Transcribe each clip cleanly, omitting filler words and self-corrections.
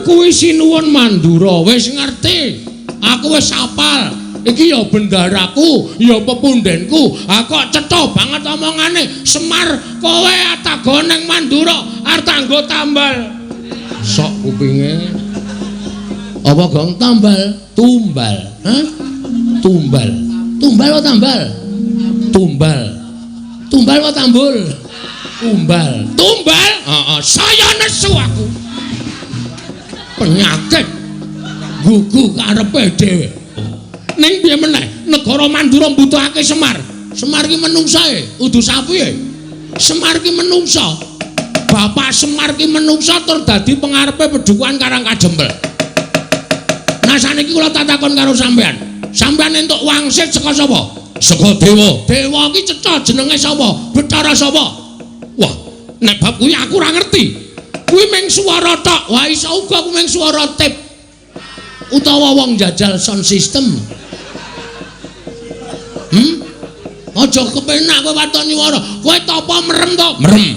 Kuwi sinuwun Mandura, wis ngerti. Aku wis hafal. Iki ya bendaraku, ya pepundenku. Ha kok cetha banget omongane. Semar, kowe atago ning Mandura arep tanggo tambal. Sok kupinge. Apa gong tambal? Tumbal. Hah? Tumbal. Tumbal apa tambal? Tumbal. Tumbal apa tambul? Tumbal. Tumbal? Heeh, saya nesu aku. Penyakit gugu karepe dhewe. Ning piye meneh? Negara Mandura mbutuhake Semar. Semar ki menungsa e, udu sapi e. Semar ki menungsa. Bapak Semar ki menungsa tur dadi pengarepe pedukuhan Karang Kadempel. Nah saniki kula tatakon karo sampean. Sampean entuk wangsit saka sapa? Saka dewa. Dewa ki cetha jenenge sapa? Bathara sapa? Wah, nek bab kuwi aku ora ngerti. Kuwi mung swara tok. Wah, iso uga kuwi mung swara tip. Utawa wong jajal sound system. Aja kepenak kowe waton nyuwara. Kowe tapa merem to? Merem.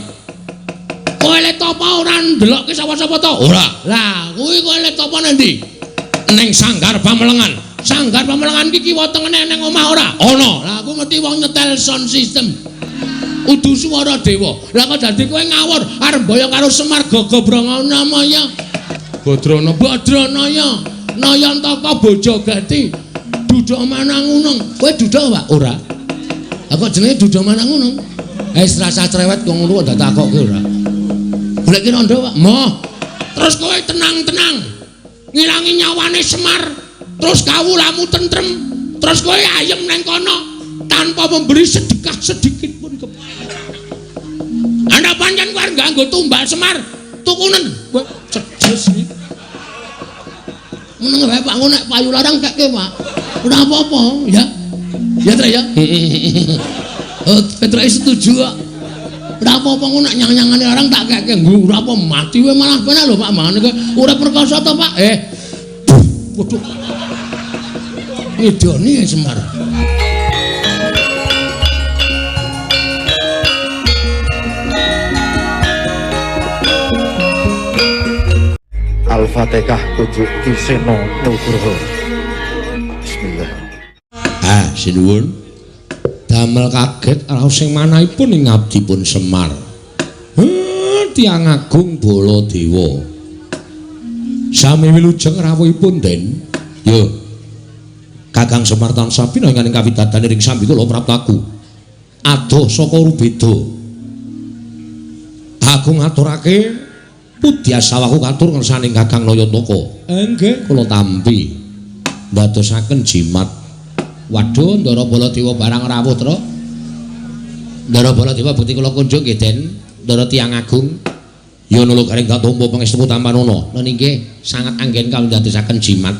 Kowe le tapa ora ndelokke sapa-sapa to? Ora. Lah, kuwi kowe le tapa nang ndi? Ning Sanggar Pamelengan. Sanggar Pamelengan iki kiwa tengene ning omah ora? Ana. Lah aku mesti wong nyetel sound system. Udu swara dewa. Lah kok dadi kowe ngawur arep mboyong karo Semar Gagabranana maya. Badrana Badranaya. Nayantaka Bojogati. Duda Manangunung. Kowe duda, Pak? Ora. Lah kok jenenge Duda Manangunung? Wis rasa cerewet kok ngono kok takokke ora. Golek ki rondo, Pak. Moh. Terus kowe tenang-tenang. Ngilangi nyawane Semar. Terus kawulamu tentrem. Terus kowe ayem nang kono tanpa memberi sedekah sedikit pun ke. Ana pancen kowe arep nganggo tumbal Semar, tukunen. Kowe cerdas iki. Meneng wae Pak, nek payu larang kekke, Pak. Ora apa-apa, ya. Ya, Trek ya. Oh, Petruk setuju kok. Ora apa-apa ngono nek nyang-nyangane larang tak kekke. Nggo ora apa mati wae malah penak lho Pak mangane kowe ora perkasa to, Pak? Waduh. Ngidoni Semar. Al-Fatihah kudu Ki Seno Nugroho. Bismillah. Ah, sinuwun. Damel kaget raos sing manahipun ing abdipun Semar. Tiyang agung Baladewa. Sami wilujeng rawuhipun, Den. Yo. Kakang Semar tansah pinangan ing kawidadan ing sambi kula praptaku. Adoh saka Rubeda. Aku ngaturake pudyasawaku katur ngersaning Kakang Nayantaka. Nggih, kula tampi. Ndadosaken jimat. Waduh, Ndara Baladewa barang rawuh, Tru. Ndara Baladewa bukti kula kunjung nggih, Den. Ndara tiyang agung. Ya nula garing tak tampa pangestu tampanana. Lha nggih, sangat anggen kawindadosaken jimat.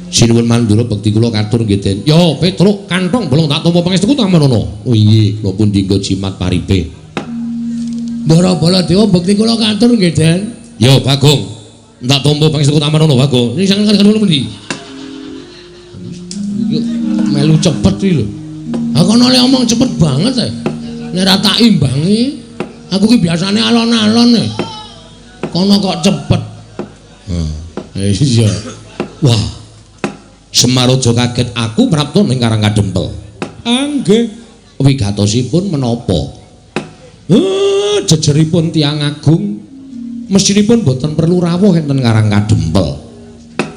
Sinuwun Mandura bekti kula katur nggih, Den. Ya, Petruk kantong bolong tak tampa pangestu tampanana. Oh iya, kula pun dinggo jimat paripe. Ndara Baladewa bekti kula katur nggih, Den. Ya, Bagong. Tak tampa pangestu tampanana, Bagong. Ini sangat kula pundi? Iki melu cepet iki lho. Ha kono le omong cepet banget e. Nek ora tak imbangi, aku ki biasane alon-alon e. Kono kok cepet. Hah, iya. Wah. Semar aja kaget aku prapta ning Karang Kadempel. Nggih. Wigatosipun menapa? Jejeripun tiyang agung mestinipun boten perlu rawuh enten Karang Kadempel.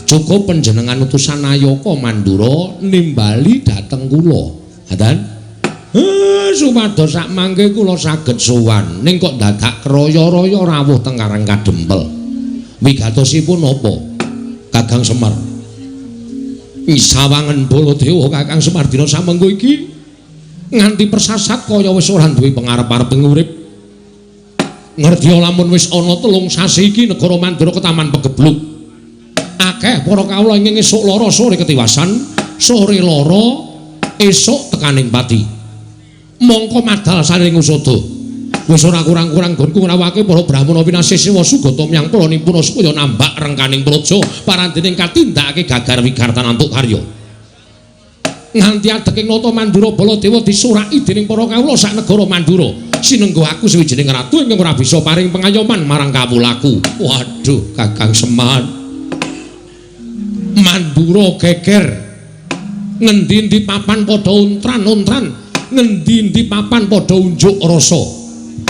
Cukup panjenengan utusan Nayaka Mandura nimbali dhateng kula. Ngaten? Supados sak mangke kula saged sowan. Ning kok dadak kraya-raya rawuh teng Karang Kadempel. Wigatosipun napa? Kakang Semar. Sawangen Baladewa Kakang Semar dina samengko iki nganti persasat kaya wis ora duwe pengarep-arep ing urip. Ngerti lamun wis ana 3 sasi iki negara Mandura ketaman pegebluk. Akeh para kawula ing esuk lara sore ketiwasan, sore lara esuk tekaning pati. Mongko madal saring usada. Wis ora kurang-kurang gonku ngrawake para brahmana pinasih sewa sugata myang para nimpuna supaya nambak rengkaning praja parandening katindakake gagar wigartan antuk karya. Nganti adeking nata Mandura Baladewa disuraki dening para kawula sak negara Mandura. Sinenggo aku suwijining ratu ingkang ora bisa paring pengayoman marang kawulaku. Waduh, Kakang Semar. Mandura geger. Ngendi-endi papan padha untran-untran, ngendi-endi papan padha unjuk rasa.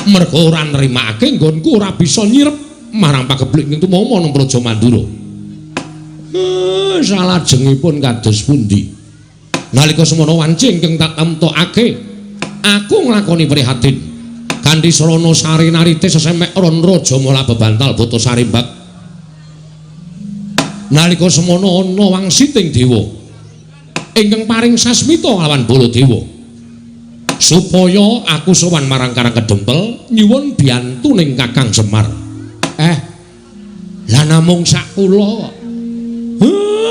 Merga ora nrimakake nggonku ora bisa nyirep marang pagebluk ing tumama nang Praja Mandura. Salajengipun kados pundi? Nalika semono wanci ingkang tak temtokake, aku nglakoni prihatin. Kanthi srana sari narite sesemek ron raja mula bebantal buta sarimbak. Nalika semono ana wangsiting dewa ingkang paring sasmita lawan Baladewa supaya aku sowan marang Karang Kedempel nyuwun biyantuning Kakang Semar. Lah namung sak kula.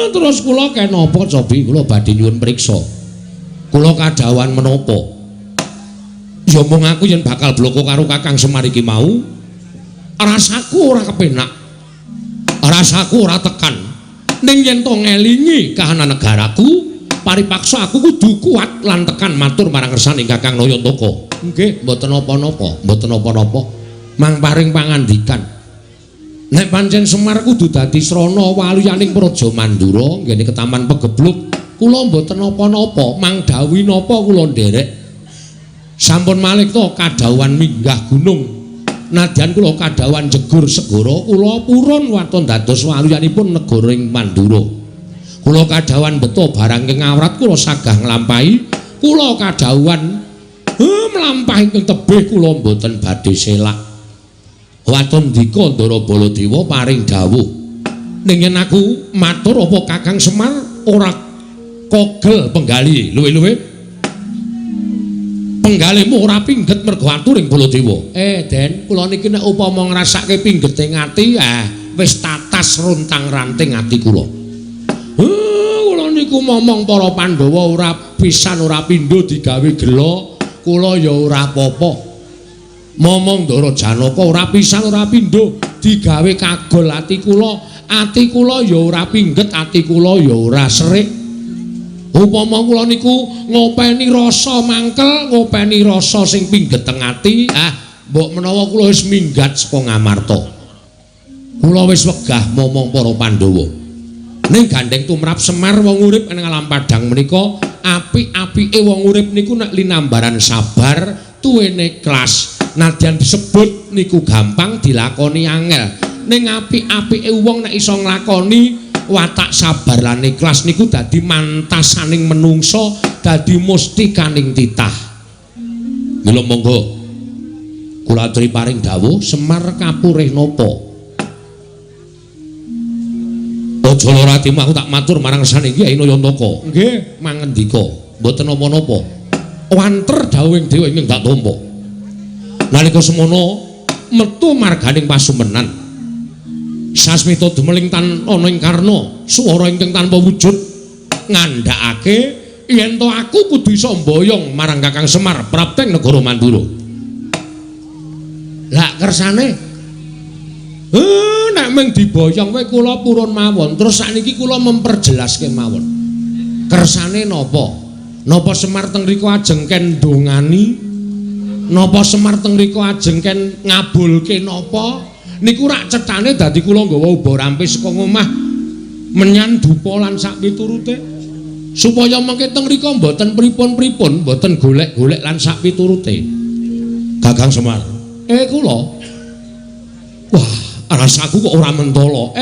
Terus kula kenapa cobi kula badhe nyuwun priksa. Kula kadhawuhan menapa? Ya mung aku yen bakal bloko karo Kakang Semar iki mau, rasaku ora kepenak. Rasaku ora tekan. Ning yen to ngelingi kahanan negaraku, paripaksa aku kudu kuat lan tekan matur marang kersaning Kakang Nayantaka. Nggih, mboten napa-napa, mboten napa-napa. Mang paring pangandikan. Nek pancen Semar kudu dadi srana waluyaning Praja Mandura nggene ketaman pegebluk, kula mboten napa-napa, mang dawuhi napa kula nderek. Sampun malih to kadhawuhan minggah gunung. Nadyan kula kadhawuhan jegur segara, kula purun waton dados waluyanipun negara ing Mandura. Kula kadhawuhan beto barang ing awrat kula sagah nglampahi, kula kadhawuhan mlampah ingkang tebih kula mboten badhe selak. Waton dika Ndara Baladewa paring dawuh. Ning yen aku matur apa Kakang Semar ora kogel penggali luwe-luwe. Penggalihmu ora pingget mergo aturing Baladewa. Den, kula niki nek upama ngrasake pinggete ati, wis tatas runtang-ranting ati kula. Kula niku momong para Pandhawa ora pisan ora pindho digawe gela, kula ya ora apa-apa. Momong Ndara Janaka ora pisan ora pindho digawe kagol ati kula ya ora pingget, ati kula ya ora serik. Upama kula niku ngopeni rasa mangkel, ngopeni rasa sing pingget teng ati, mbok menawa kula wis minggat saka Ngamarta. Kula wis wegah momong para Pandhawa. Ning gandeng tumrap Semar wong urip ing alam padhang menika, apik-apike wong urip niku nek linambaran sabar, tuwene ikhlas. Nadyan disebut niku gampang dilakoni angel. Ning apik-apike wong nek iso nglakoni watak sabar lan ikhlas niku dadi mantasaning menungso, dadi mustikaning titah. Mila monggo kula aturi paring dawuh Semar kapurih napa? Aja lara atimu, aku tak matur marang kersane Kyai Nayantaka. Nggih, mangendika, mboten napa-napa. Wanter dawuhing dewa ingkang tak tampa. Nalika semono metu marganing pasumenan. Sasmita dumeling tan ana ing karna, swara ingkang tanpa wujud ngandhakake yen to aku kudu iso mboyong marang Kakang Semar prapteng negara Mandura. Lah kersane nek mung diboyong wae kula purun mawon. Terus sakniki kula memperjelas kemawon. Kersane napa? Napa Semar teng mriku ajeng ken ndongani? Napa Semar teng mriku ajeng ken ngabulke napa? Niku rak cethane dadi kula nggawa uba rampes saka ngomah menyan dupa lan sak piturute supaya mengke teng mriku mboten pripun-pripun, mboten golek-golek lan sak piturute. Kakang Semar, kula. Wah, rasaku kok ora mentala.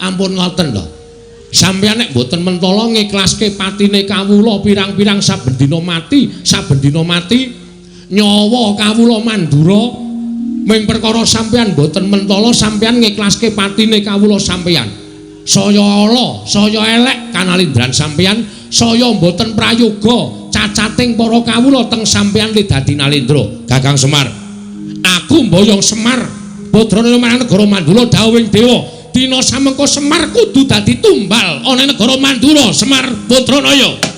Ampun ngoten lho. Sampeyan nek mboten mentala ngiklaske patine kawula pirang-pirang saben dina mati, saben dina mati nyawa kawula Mandura. Ming perkara sampeyan mboten mentala, sampeyan ngiklaske patine kawula sampeyan. Saya ala, saya elek kanalindran sampeyan, saya mboten prayoga cacating para kawula teng sampeyan li dadi nalindra. Kakang Semar, aku mboyong Semar putrane marang negara Mandura dawuhing dewa. Dina samengko Semar kudu dadi tumbal ana negara Mandura. Semar Putranaya.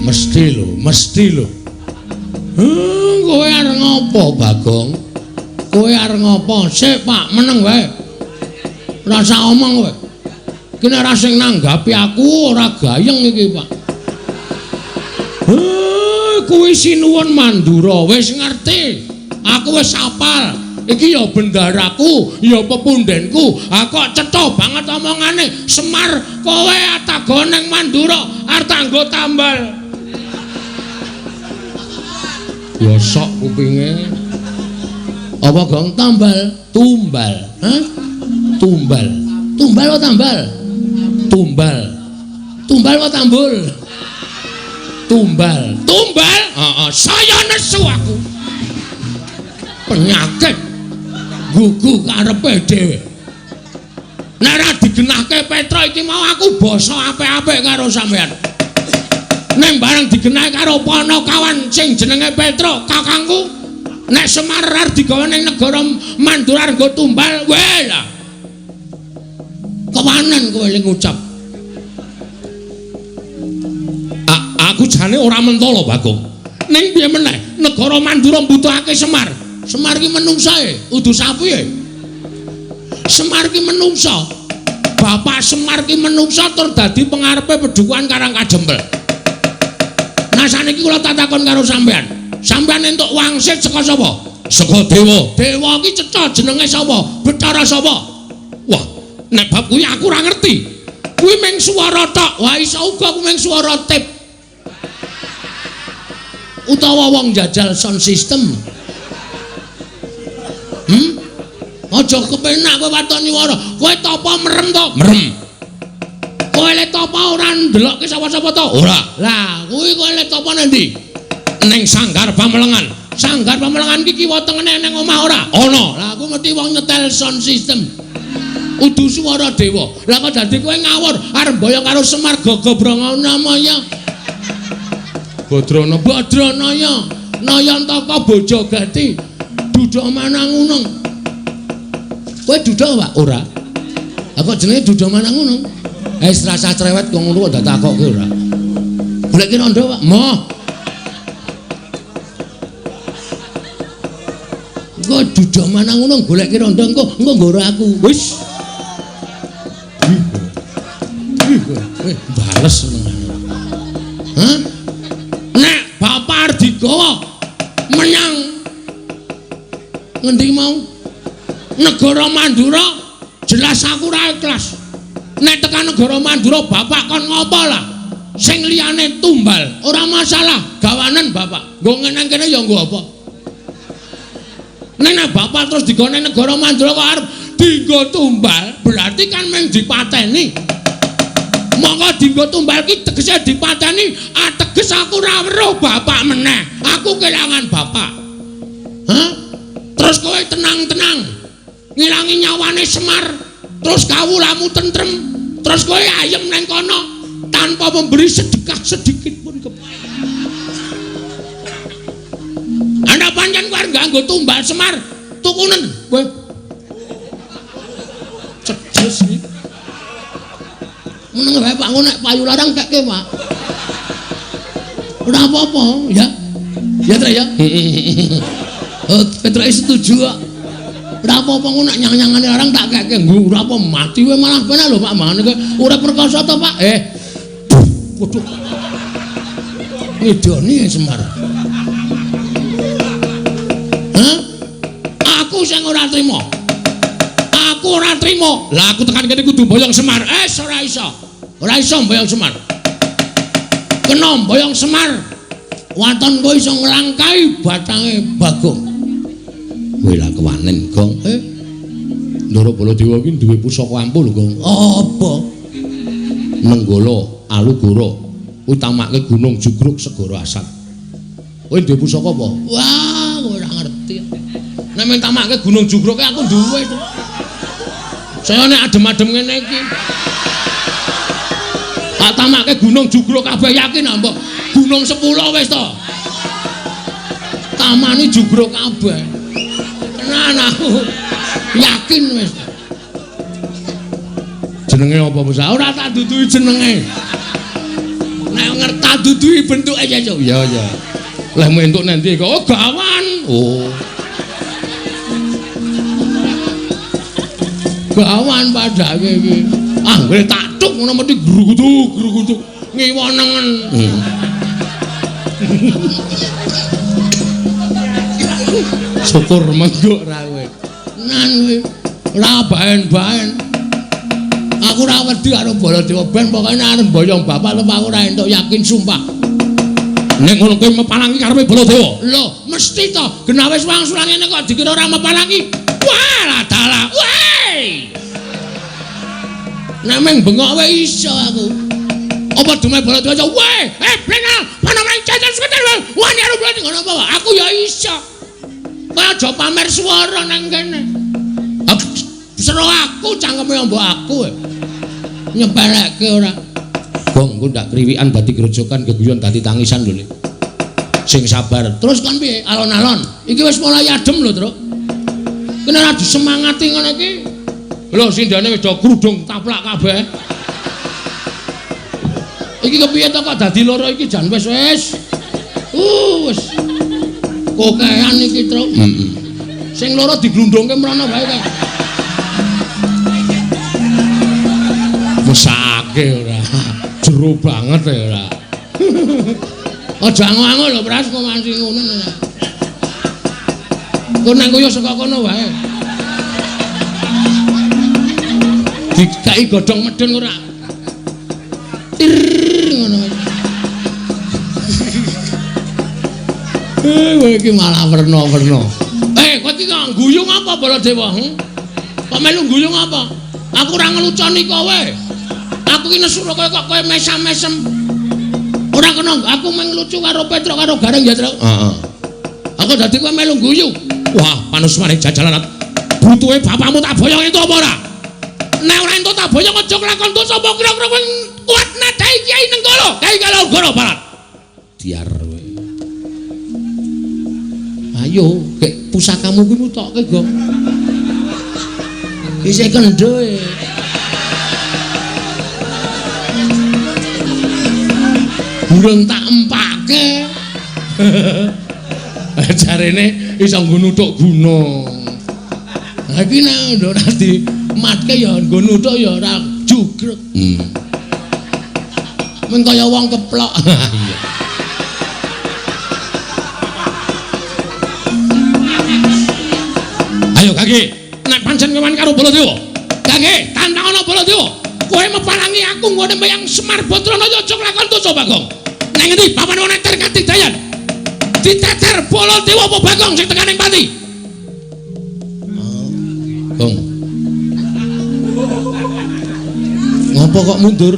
Mesti lho, mesti lho. Kowe Ngopo, Bagong? Kowe arep ngopo? Sik, Pak, meneng wae. Ora usah omong kowe. Iki nek ora sing nanggapi aku ora gayeng iki, Pak. Heh, kuwi sinuwun Mandura, wis ngerti. Aku wis apal. Iki ya bendaraku, ya pepundenku. Ha kok cetha banget omongane. Semar, kowe atago ning Mandura arep tanggo tambal. Ya sok kupinge. Apa gong tambal? Tumbal. Hah? Tumbal. Tumbal apa tambal? Tumbal. Tumbal apa tambul? Tumbal. Tumbal? Heeh, saya nesu aku. Penyakit gugu karepe dhewe. Nek ora digenahke Petra iki mau aku basa apik-apik karo sampean. Ning bareng digenahke karo Panakawan sing jenenge Petra, kakangku, nek Semar arep digawa ning negara Mandura nggo tumbal, weh lah. Kewanen kowe ling ngucap. Aku jane ora mentolo, Bagong. Ning piye meneh, negara Mandura mbutuhake Semar. Semar ki menungsa e, udu sapi e. Semar ki menungsa. Bapak Semar ki menungsa tur dadi pengarepe pedukuhan Karang Kajempel. Nah saniki kula tak takon karo sampean. Sampean entuk wangsit saka sapa? Saka dewa. Dewa ki cetha jenenge sapa? Bathara sapa? Wah, nek bab kuwi aku ora ngerti. Kuwi mung swara tok. Wah, iso uga kuwi mung swara tip. Utawa wong jajal sound system. Aja kepenak kowe waton nyuwara. Kowe tapa merem to? Merem. Kowe le tapa ora ndelokke sapa-sapa to? Ora. Lah, kuwi kowe le tapa nang ndi? Ning Sanggar Pamelengan. Sanggar Pamelengan iki kiwa tengene ning omah ora? Ana. Lah aku mesti wong nyetel sound system. Udu swara dewa. Lah kok dadi kowe ngawur arep mboyong karo Semar Gagabranganamaya. Badrana Badranaya Nayantaka Bojogati Duda Manangunung. Kowe duda, Pak? Ora. Lah kok jenenge Duda Manangunung? Wis rasah cerewet kok ngono kok ditakokke ora. Goleki rondo, Pak. Moh. Engko Duda Manangunung goleki rondo engko engko nggoro aku. Wis. Ih, bales senengane. Hah? Nek bapak arep digawa menyang ngendi mau? Negara Mandura, jelas aku ora ikhlas. Nek tekan negara Mandura bapak kon ngopo lah? Sing liyane tumbal, ora masalah, gawanen bapak. Nggo ngeneng kene ya nggo apa? Nek bapak terus digone negara Mandura kok arep dinggo tumbal, berarti kan mung dipateni. Monggo dinggo tumbal ki tegese dipateni, ateges aku ora weruh bapak meneh. Aku kelangan bapak. Hah? Terus kowe tenang-tenang ngilangi nyawane Semar, terus kawulamu tentrem, terus kowe ayem nang kono tanpa memberi sedekah sedikit pun ke Anda pancen kowe arep nganggo tumbal Semar, tukunen kowe. Cedes iki. Meneng wae Pak, nek payu larang kekke, Pak. Ora apa-apa, ya. Ya, Trek ya. Oh, Petruk setuju kok. Ora apa-apa ngono nek nyang-nyangane larang tak kekke. Nggo ora apa mati wae malah penak lho Pak, mangane kowe ora perkasa to, Pak? Waduh. Ngidoni Semar. Hah? Aku sing ora trima. Aku ora trima. Lah aku tekan kene kudu mboyong Semar. Ora iso. Ora iso mboyong Semar. Kena mboyong Semar. Waton kowe iso nglangkai batange Bagong. Kowe lah kewanen, Gong. Ndara Baladewa iki duwe pusaka ampuh lho, Gong. Apa? Nenggala Alugoro utamake Gunung Jugruk Segara Asat. Kowe duwe pusaka apa? Wah, kowe ora ngerti. Nek mentamake Gunung Jugruk aku duwe to. Saya nek adem-adem ngene iki. Tak tamake Gunung Jugruk kabeh yakin ah, mbok. Gunung 10 wis to. Tamani Jugruk kabeh. Tenan aku. Yakin wis. Jenenge apa, Musa? Ora tak duduhi jenenge. Nek ngerti tak duduhi bentuke ya, ya. Ya. Lah entuk nanti kok oh gawan. Oh. Gawan padake iki. Anggere tak tuk ngono mesti grugutuk-grugutuk ngiwa nengen. Syukur mengguk ra kowe. Nan kowe ora baen-baen. Aku ora wedi karo Baladewa ben pokoke arep mboyong bapak lep aku ora entuk yakin sumpah. Nek ngono kowe mepalangi karepe Baladewa. Lho, mesti to. Genah wis wangsulan ngene kok dikira ora mepalangi. Wah, lah dalah. Weh. Nek meng bengok wae iso aku. Apa dume Baladewa? Weh, blengal, panamane cacat seketer. Wani karo Baladewa ngono apa? Aku ya iso. Kowe aja pamer swara nang kene. Sero aku cangkeme mbok aku. Nyepelekke ora. Gong engko ndak kriwikan dadi grojokan geguyon dadi tangisan lho. Sing sabar. Terus kon piye? Alon-alon. Iki wis mulai adem lho, Truk. Kena ora disemangati ngono iki. Lho sindane wis do krudung taplak kabeh. Iki kepiye to kok dadi loro iki jan wis wis. Wis. Kokean iki, Truk. Heeh. Sing loro diglundungke mrono wae kae. Mesake ora. Jero banget ya ora. Aja ango-ango lho, Pras, kok masih ngono ora. Kok nang koyo saka kono wae. Dikai godhong medhun ora. Tir ngono. Kowe iki malah werna-werna. Kowe iki kok guyu ngapa Baladewa? Kok melu guyu ngapa? Aku ora ngeluconi kowe. Aku iki nesu kowe kok kowe mesam-mesem. Ora kena aku mung lucu karo Petruk karo Gareng ya, Truk. Heeh. Aku dadi kowe melu guyu. Wah, panusmane jajalan. Butuhe bapakmu tak boyong entuk apa ora? Nek ora entuk tak boyong aja kelakon dosa apa kira-kira kowe kuat nadai Kyai Nenggala, Kyai Kalogoro Barat. Diar kowe. Ayo, gek pusakamu kuwi mutokke, Gong. Isih kendho e. Burung tak empake. Jarene iso nggo nuthuk guna. Lah iki nek ora dimatke ya nggo nuthuk ya ora jugrek. Mung kaya wong keplok. Iya. Ayo Kaki, nek pancen kewan karo Baladewa. Kaki, tantangono Baladewa. Kowe mepalangi aku nggone meyang Semar Badranaya aja nglakon dosa Bagong. Nang ngendi papan wong neter katidayan? Diteter Baladewa apa Bagong sing tekaning pati? Gong. Ngopo kok mundur?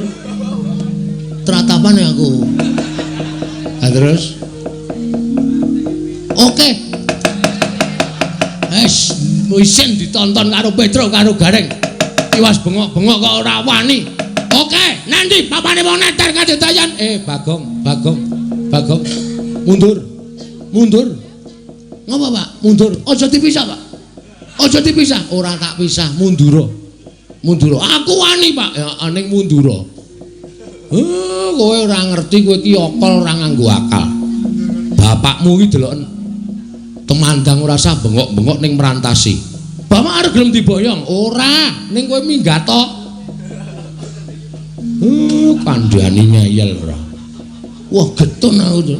Tratapan ya aku. Lah terus? Oke. Wes isin ditonton karo Petruk karo Gareng. Tiwas bengok-bengok kok ora wani. Oke, nanti papane wong neter kadidayan. Bagong, Bagong, Bagong. Mundur. Mundur. Ngopo, Pak? Mundur. Aja dipisah, Pak. Aja dipisah. Ora tak pisah, mundura. Mundura. Aku wani, Pak. Ya ning mundura. Kowe ora ngerti kowe iki akal ora nganggo akal. Bapakmu iki deloken temandang ora sah bengok-bengok ning merantasi. Bapak arep gelem diboyong? Ora, ning kowe minggat to. Kandhane ngeyel ora. Wah, getun aku to.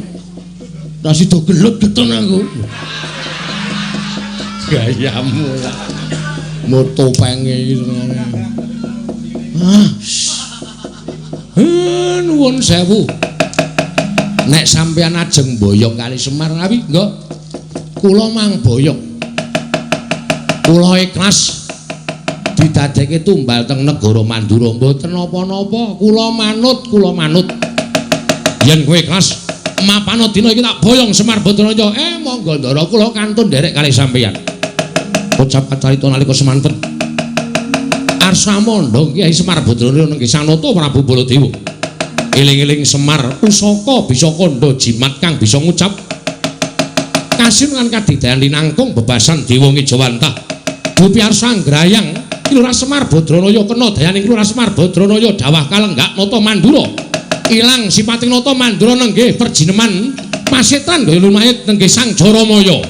Ora sida gelut getun aku. Gayamu ora. Motopenge iki senengane. Ah. Nuwun sewu. Nek sampeyan ajeng boyong kali Semar ngawi, nggih. Kula mang boyong. Kula ikhlas didadekke tumbal teng negara Mandura mboten napa-napa. Kula manut, kula manut. Yen kowe ikhlas mapano dina iki tak boyong Semar Badranaya. Monggo ndara kula kantun nderek kali sampeyan. Ucap kacarita nalika semanten. Arsa mondhong Kyai Semar Badranaya nenggih Sanata Prabu Baladewa. Eling-eling Semar pusaka bisa kandha jimat kang bisa ngucap kasin lan kadidayan linangkung bebasan dewa ngejawantah. Dupi arsa nggrayang Ki Lurah Semar Badranaya kena dayaning Ki Lurah Semar Badranaya dawah kalenggak nata Mandura. Ilang sipating nata Mandura nenggih perjineman pasetan gaya lumayit nenggih Sang Jaramaya.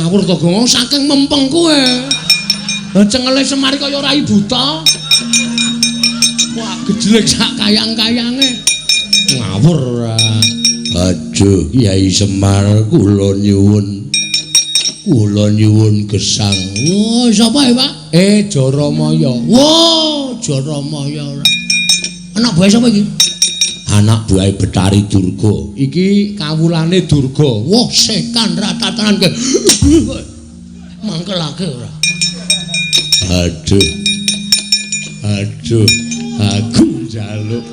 Ngawur to, Gong, saking mempeng kowe. Cengele Semar kaya rai buta. Wah, gejlek sak kayang-kayange. Ngawur ora. Aduh, Kyai Semar kula nyuwun. Kula nyuwun gesang. Wah, sapa ya, Pak? Jaramaya. Wah, Jaramaya ora. Anak buahe sapa iki? Anak buahe Betari Durga. Iki kawulane Durga. Wah, setan ratatanan ke. Mangkelake ora. Aduh. Aduh, aku njaluk.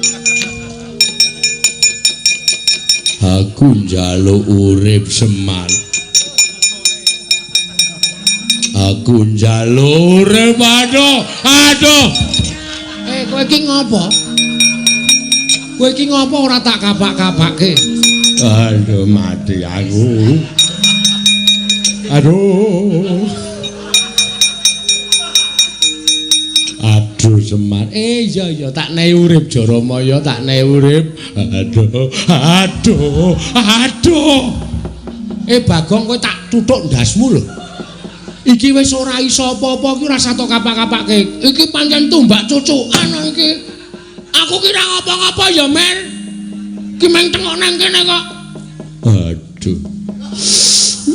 Aku njaluk urip Semar. Aku njaluk urip, aduh, aduh. Kowe iki ngopo? Kowe iki ngopo ora tak kapak-kapake? Aduh, mati aku. Aduh. Aduh Semar. Iya iya tak nehi urip Jaramaya, tak nehi urip. Aduh, aduh, aduh. Bagong kowe tak tuthuk ndasmu lho. Iki wis ora iso apa-apa iki ora usah tok kapak-kapake. Iki pancen tumbak cucukan iki. Aku kira ngapa-ngapa ya, Mer. Ki meng tengok nang kene kok. Aduh.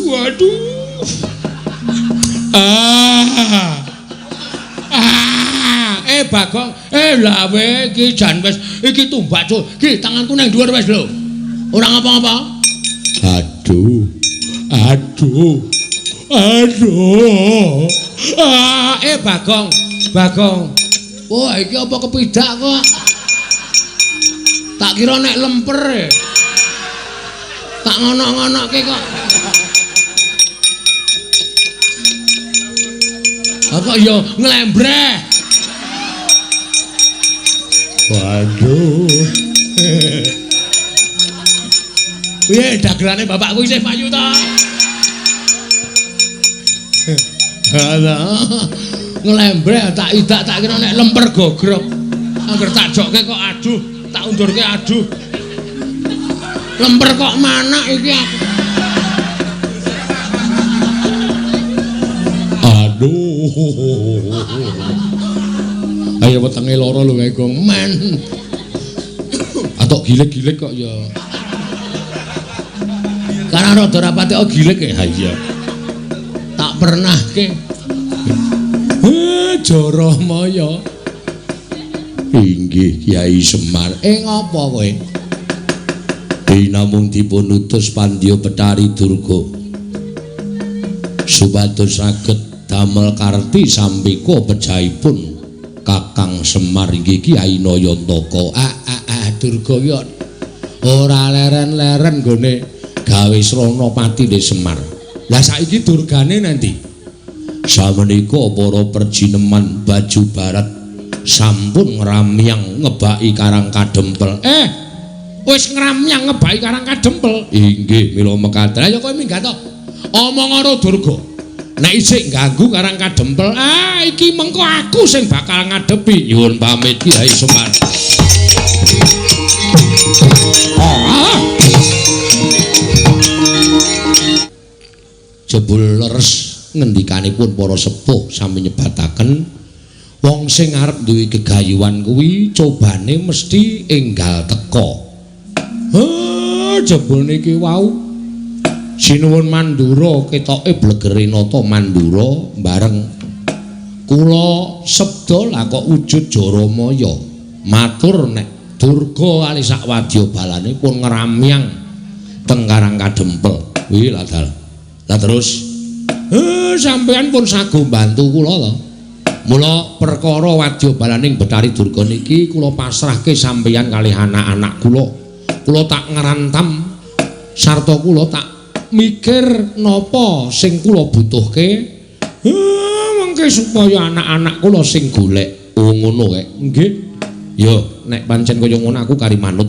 Waduh. Ah. Bagong, lawe iki jan wis iki tumbak cuk. Iki tanganku nang dhuwur wis lho. Ora ngapa-ngapa. Aduh. Aduh. Aduh. Bagong, Bagong. Wah, iki apa kepidak kok? Tak kira nek lemper. Tak ngono-ngonoke kok. Apa ya nglembreh. Waduh. Piye dagelane bapakku isih payu ta? Alah. Nglembreh tak idak tak kira nek lemper gogrok. Angger tak jokke kok aduh, tak undurke aduh. Lemper kok manak iki aku. Aduh. Ayo wetenge lara lho kae Gong. Men. Atok gilik-gilik kok ya. Karena rada rapate kok gilik ya. Iya. Tak pernahke. Jaramaya. Inggih Kyai Semar. Ngopo kowe? Dinamung dipun utus Pandya Betari Durga. Supados saged damel karti sampika pejahipun Kakang Semar inggih Kyai Nayantaka. Durga ki ora leren-leren nggone gawe srana patine Semar. Lah saiki durgane nanti. Samenika para perjineman baju barat sampun ngramyang ngebaki Karang Kadempel. Wis ngramyang ngebaki Karang Kadempel. Inggih, mila mekaten. Ayo kowe minggat to. Omong karo Durga. Nek isih ganggu Karang Kadempel, iki mengko aku sing bakal ngadepi. Nyuwun pamit Kyai Semar. Jebul leres ngendikanipun para sepuh sami nyebataken wong sing arep duwe gegayuhan kuwi cobane mesti enggal teka. Jebul niki wau sinuwun Mandura ketoke blegere nata Mandura bareng kula sabda lah kok wujud Jaramaya matur nek Durga kali sak wadya balane pun ngramyang teng Karang Kadempel. Kuwi lah dal. Lah terus sampeyan pun sago mbantu kula to. Mula perkara wadya balaning Betari Durga niki kula pasrahke sampeyan kalih anak-anak kula. Kula tak ngrantam sarta kula tak mikir napa sing kula butuhke. Mengke supaya anak-anak kula sing golek. Oh ngono kae. Nggih. Ya nek pancen kaya ngono aku kari manut.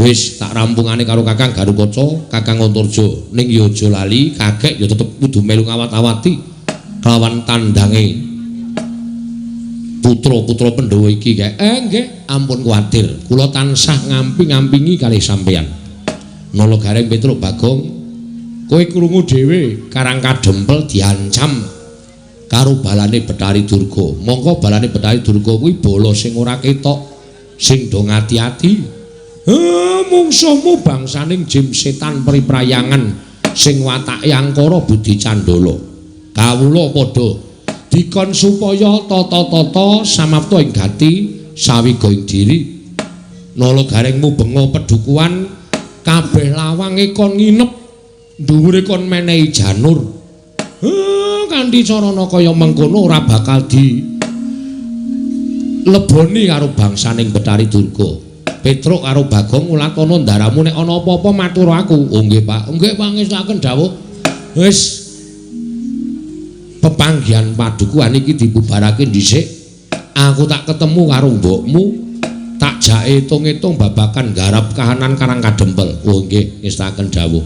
Wis tak rampungane karo Kakang Garukaca, Kakang Antarja. Ning ya aja lali, kakek ya tetep kudu melu ngawat-awati kelawan tandange putra-putra Pandhawa iki kae. Nggih, ampun kuwatir. Kula tansah ngamping-ngampingi kalih sampeyan. Nala Gareng Petruk Bagong, Kowe krungu dhewe Karang Kadempel diancam karo balane Bathari Durga. Mongko balane Bathari Durga kuwi bala sing ora ketok, sing do ngati-ati. Mungsuhmu bangsaning jim setan priprayangan sing watake angkara budi candala. Kawula padha dikon supaya tata-tata samapta ing gati sawiga ing diri. Nala gareng mubenga pedukuhan kabeh lawange kon nginep, dhuwure kon menehi janur. Kanthi carana kaya mengkono ora bakal di leboni karo bangsaning Bathari Durga. Petruk karo Bagong ulatana ndaramu nek ana apa-apa matur aku. Oh nggih Pak, nggih pangestakaken dawuh. Wis pepanggihan padukuhan iki dibubarake dhisik. Aku tak ketemu karo mbokmu, tak jake etung-etung babagan garap kahanan Karang Kadempel. Oh nggih, ngestakaken dawuh.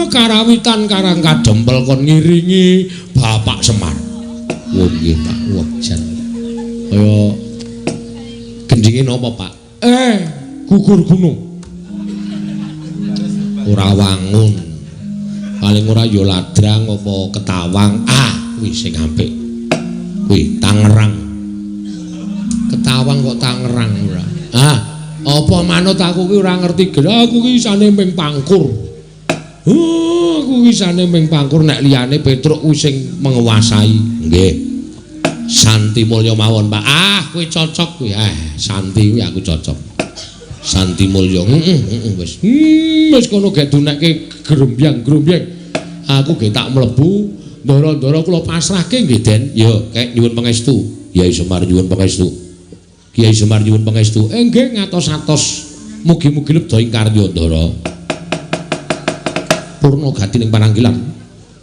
Karawitan Karang Kadempel kon ngiringi Bapak Semar. Oh nggih Pak, wah jan. Kaya gendinge napa Pak? Gugur gunung. Ora wangun. Paling ora ya ladrang apa ketawang. Ah, kuwi sing apik. Kuwi Tangerang. Ketawang kok Tangerang ora. Ah, apa manut aku ki ora ngerti. Aku ki isane ming pangkur. Aku isane ming pangkur nek liyane Petruk kuwi sing menguasai. Nggih. Santi Mulya mawon, Pak. Ah, kuwi cocok kuwi. Santi kuwi aku cocok. Santi Mulya. Heeh, wis. Wis kono gek dunekke grombyang-grombyang. Aku gek tak mlebu, ndara-ndara kula pasrahke nggih, Den. Ya, kek nyuwun pangestu. Kyai Semar nyuwun pangestu. Kyai Semar nyuwun pangestu. Nggih ngatos-atos. Mugi-mugi lebda ing karya, Ndara. Purna gati ning pananggilan.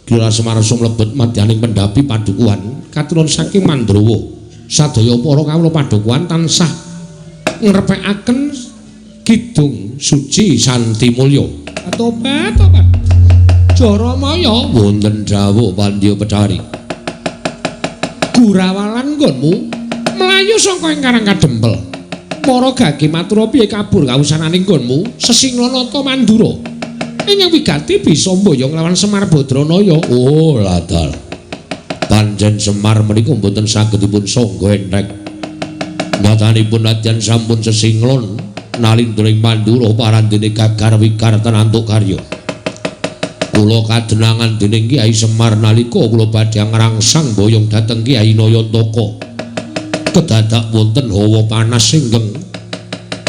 Kira Semar sumlebet madyaning pendhapi padukuhan katuron saking Mandrawa. Sadaya para kawula padukuhan tansah ngrepekaken kidung suci Santi Mulya. Tobat tobat. Jaramaya wonten dawuh Pandya Bathari. Gurawalan nggonmu mlayu saka ing Karang Kadempel. Para gage matura piye kabur kawusananing nggonmu Sesinglanata Mandura. Ingkang wigati bisa mboyong lawan Semar Badranaya. Oh, ladal. Pancen Semar menika mboten saged dipun sangga entheng. Nyatanipun nadyan sampun sesinglon nalindra ing Mandura parandene gagar wikar tenantuk karya. Kula kadenangan dening Kyai Semar nalika kula badhe ngrangsang boyong dhateng Kyai Nayantaka. Kedadak wonten hawa panas ingkang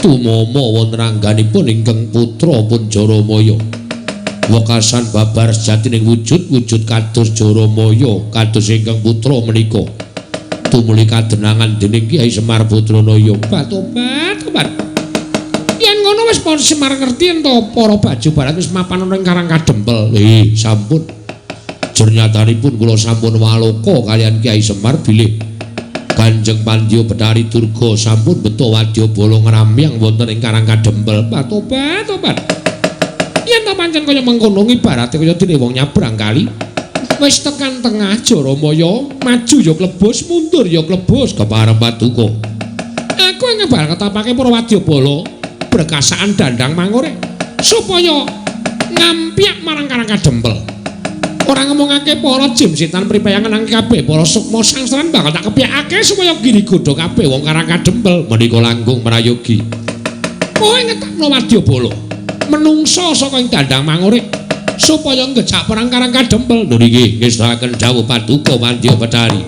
tumama wonten angganipun ingkang putra pun Jaramaya. Wekasan babar sejatining wujud-wujud kados Jaramaya kados ingkang putra menika. Tumuli kadenangan dening Kyai Semar Badranaya. Tobat tobat. Yen ngono wis para Semar ngerti ento para baju barat wis mapan ana ing Karang Kadempel. Sampun. Jernyatanipun kula sampun waloka kaliyan Kyai Semar bilih Kanjeng Pandya Bathari Durga sampun beto wadyabala ngramyang wonten ing Karang Kadempel. Tobat tobat. Yen ta pancen kaya mengkono ibarate kaya dene wong nyabrang kali. Wis tekan tengah Jaramaya, maju ya klebus, mundur ya klebus kepareng paduka. Aku ing ngebar ketapake para wadyabala brekasaan dandang mangore supaya ngampyak marang Karang Kadempel. Ora ngomongake para jim setan pripayangan nang kabeh para sukma sangsaran bakal tak kepyakake supaya giri godha kabeh wong Karang Kadempel menika langkung prayogi. Kowe ngetapno wadyabala menungsa saka ing dandang mangore supaya ngejak perang Karang Kadempel. Lho niki ngestakaken dawuh paduka Pandya Bathari.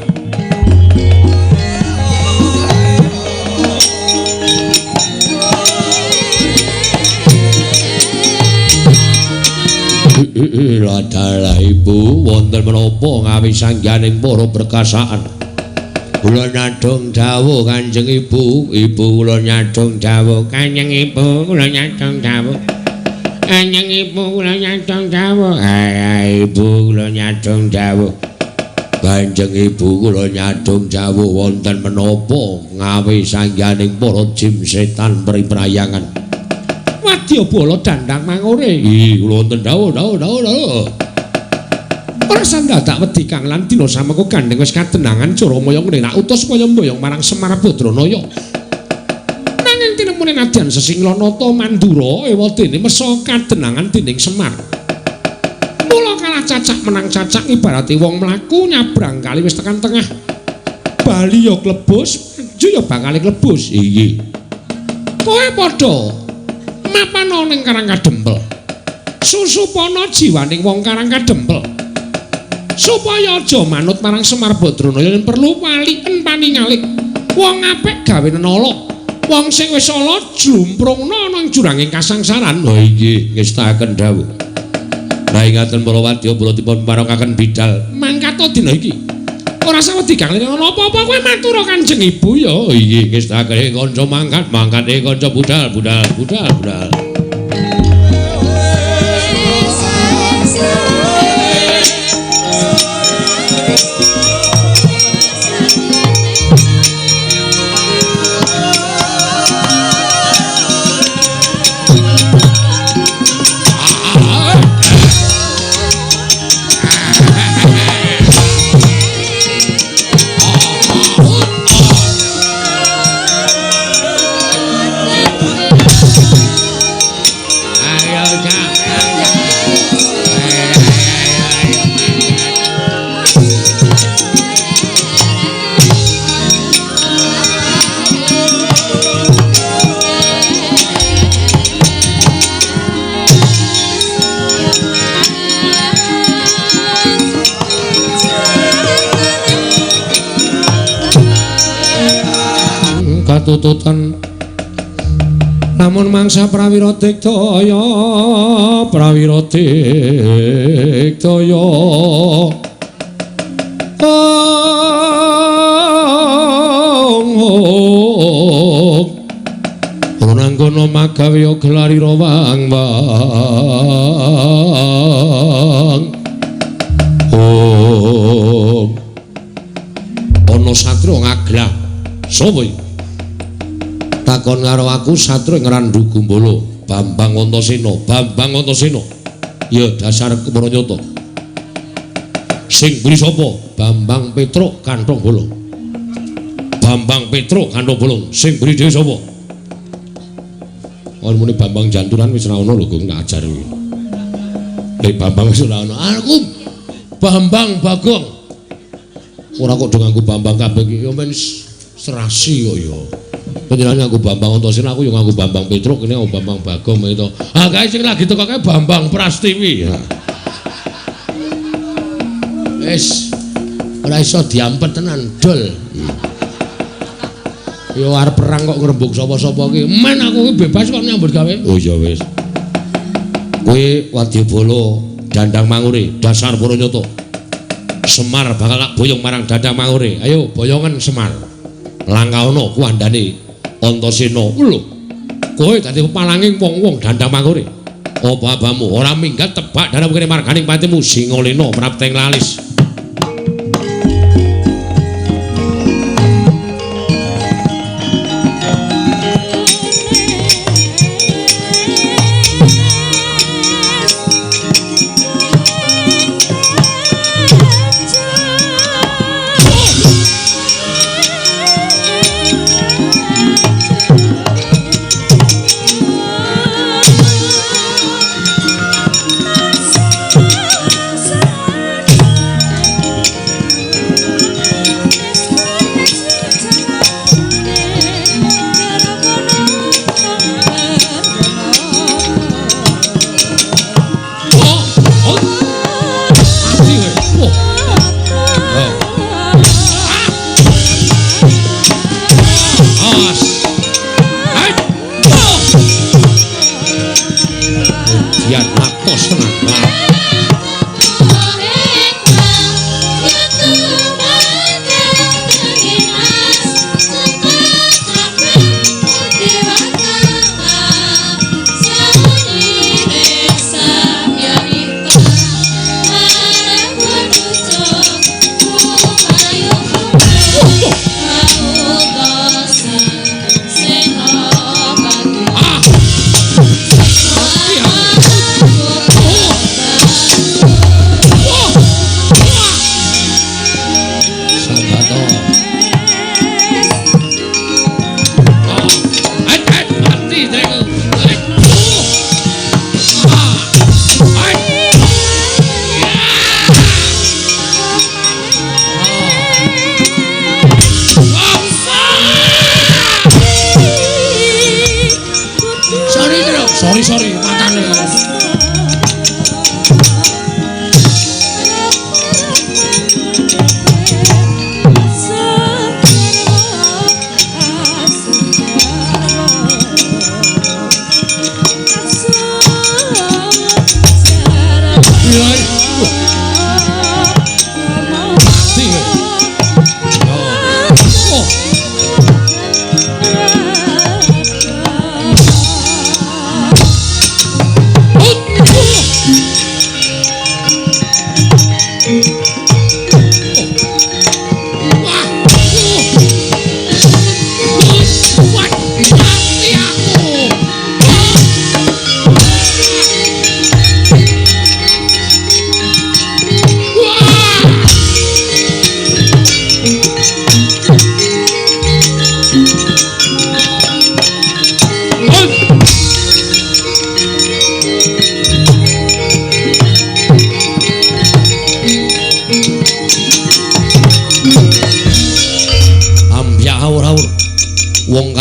Ladalah ibu wonten menapa ngawisangganing para berkasaan. Kula nyadong dawuh Kanjeng Ibu, ibu kula nyadong dawuh Kanjeng Ibu, kula nyadong dawuh. Kanjeng Ibu kula nyadong dawuh. Ibu kula nyadong dawuh. Kanjeng Ibu kula nyadong dawuh wonten menapa ngawisangganing para jim setan priprayangan. Wadyabala dandang mangore. Ih, kula wonten dawuh dawuh dawuh dawuh. Ora sandadak wedi kang lan dina samengko gandeng wis kadenangan Jaramaya ngene tak utus supaya mboyong marang Semar Badranaya. Nanging tinemune nadyan Sesinglanata Mandura ewadene mesa kadenangan dening Semar. Kalah cacak menang cacak ibarate wong mlaku nyabrang kali wis tekan tengah. Bali ya klebus, maju ya bakal klebus. Iya. Kowe padha mapana ning Karang Kadempel. Susupana jiwaning wong Karang Kadempel. Supaya aja manut marang Semar Badranaya yen perlu waliken paningalik. Wong apik gawe nala. Wong sing wis ala jlumprungna ana ing juranging kasangsaran. Oh inggih, ngestakaken dawuh. Lah ingaten para wadya kula dipun parengaken bidal mangkata dina iki. Ora sawedi kang ana apa-apa kowe matur Kanjeng Ibu ya. Oh inggih, ngestakaken kanca mangkat, mangkate kanca budal, budal, budal, budal. Katututan lamun mangsa prawira digdaya, prawira digdaya. Ong nanggono magawe gelarira wang wang. Ong ana satria ngaglah. Sapa iki? Takon karo aku satria ing Randu Gumbala, Bambang Antasena, Bambang Antasena. Ya dasar kepranyata. Sing mburi sapa? Bambang Petruk Kanthong Bolong. Bambang Petruk Kanthong Bolong. Sing mburi dhewe sapa? Ora muni Bambang Janturan wis ora ono lho, Gong, tak ajar kuwi. Nek Bambang wis ora ono. Aku Bambang Bagong. Ora kok do nganggo Bambang kabeh iki ya men serasi kok ya. Panjenengan nganggo Bambang Antasena, aku yo nganggo Bambang Petruk, kene nganggo Bambang Bagong itu. Ah kae sing lagi teko kae Bambang Prastiwi. Wis ora iso diampet tenan, dol. Yo arep perang kok ngrembug sapa-sapa ki. Men aku ki bebas kok nyambut gawe. Oh iya wis. Kowe wadyabala Dandang Mangure, dasar para nyata. Semar bakal tak boyong marang Dandang Mangure. Ayo boyongan Semar. Langkaana kuwandane Antasena. Lho. Kowe dadi pepalanging wong-wong Dandang Mangure. Apa abamu ora minggat tebak dalam kene marganing patimu Singalena prapteng lalis.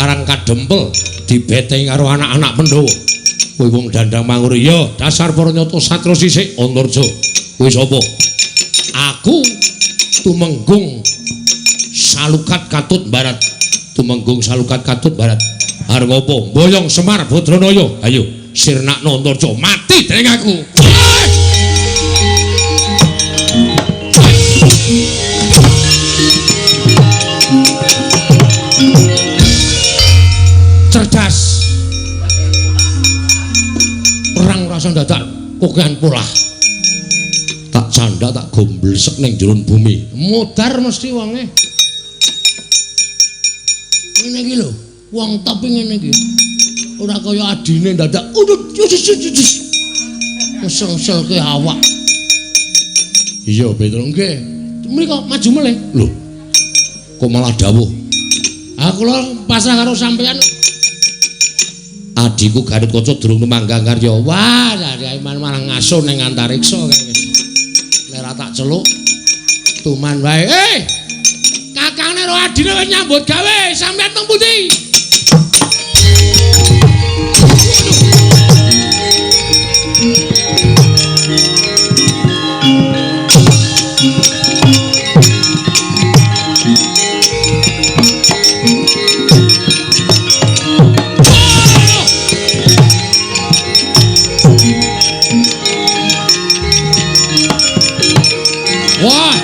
Karang Kadempel dibetengi karo anak-anak Pandhawa. Kuwi wong Dandang Mangure ya dasar para nyata satria sisik Antarja. Kuwi sapa? Aku Tumenggung Salukat Katut Barat. Tumenggung Salukat Katut Barat. Arep apa? Mboyong Semar Badranaya. Ayo sirnakno Antarja, mati dening aku. Cerdas. Perang rasa dadak kokehan polah. Tak canda tak gomblesek ning jero bumi. Mudar mesti wonge. Ngene iki lho, wong top ngene iki. Ora kaya adine dadak udut ngesel-ngeselke awak. Iya, Petro nggih. Mriko maju melih. Lho. Kok malah dawuh? Ah kula pasrah karo sampeyan. Adhiku Gatotkaca durung tumanggang karya. Wah, dari malah ngaso ning antariksa kae wis. Nek ora tak celuk tuman wae. Kakangne karo adine wis nyambut gawe, sampeyan teng pundi? Wah.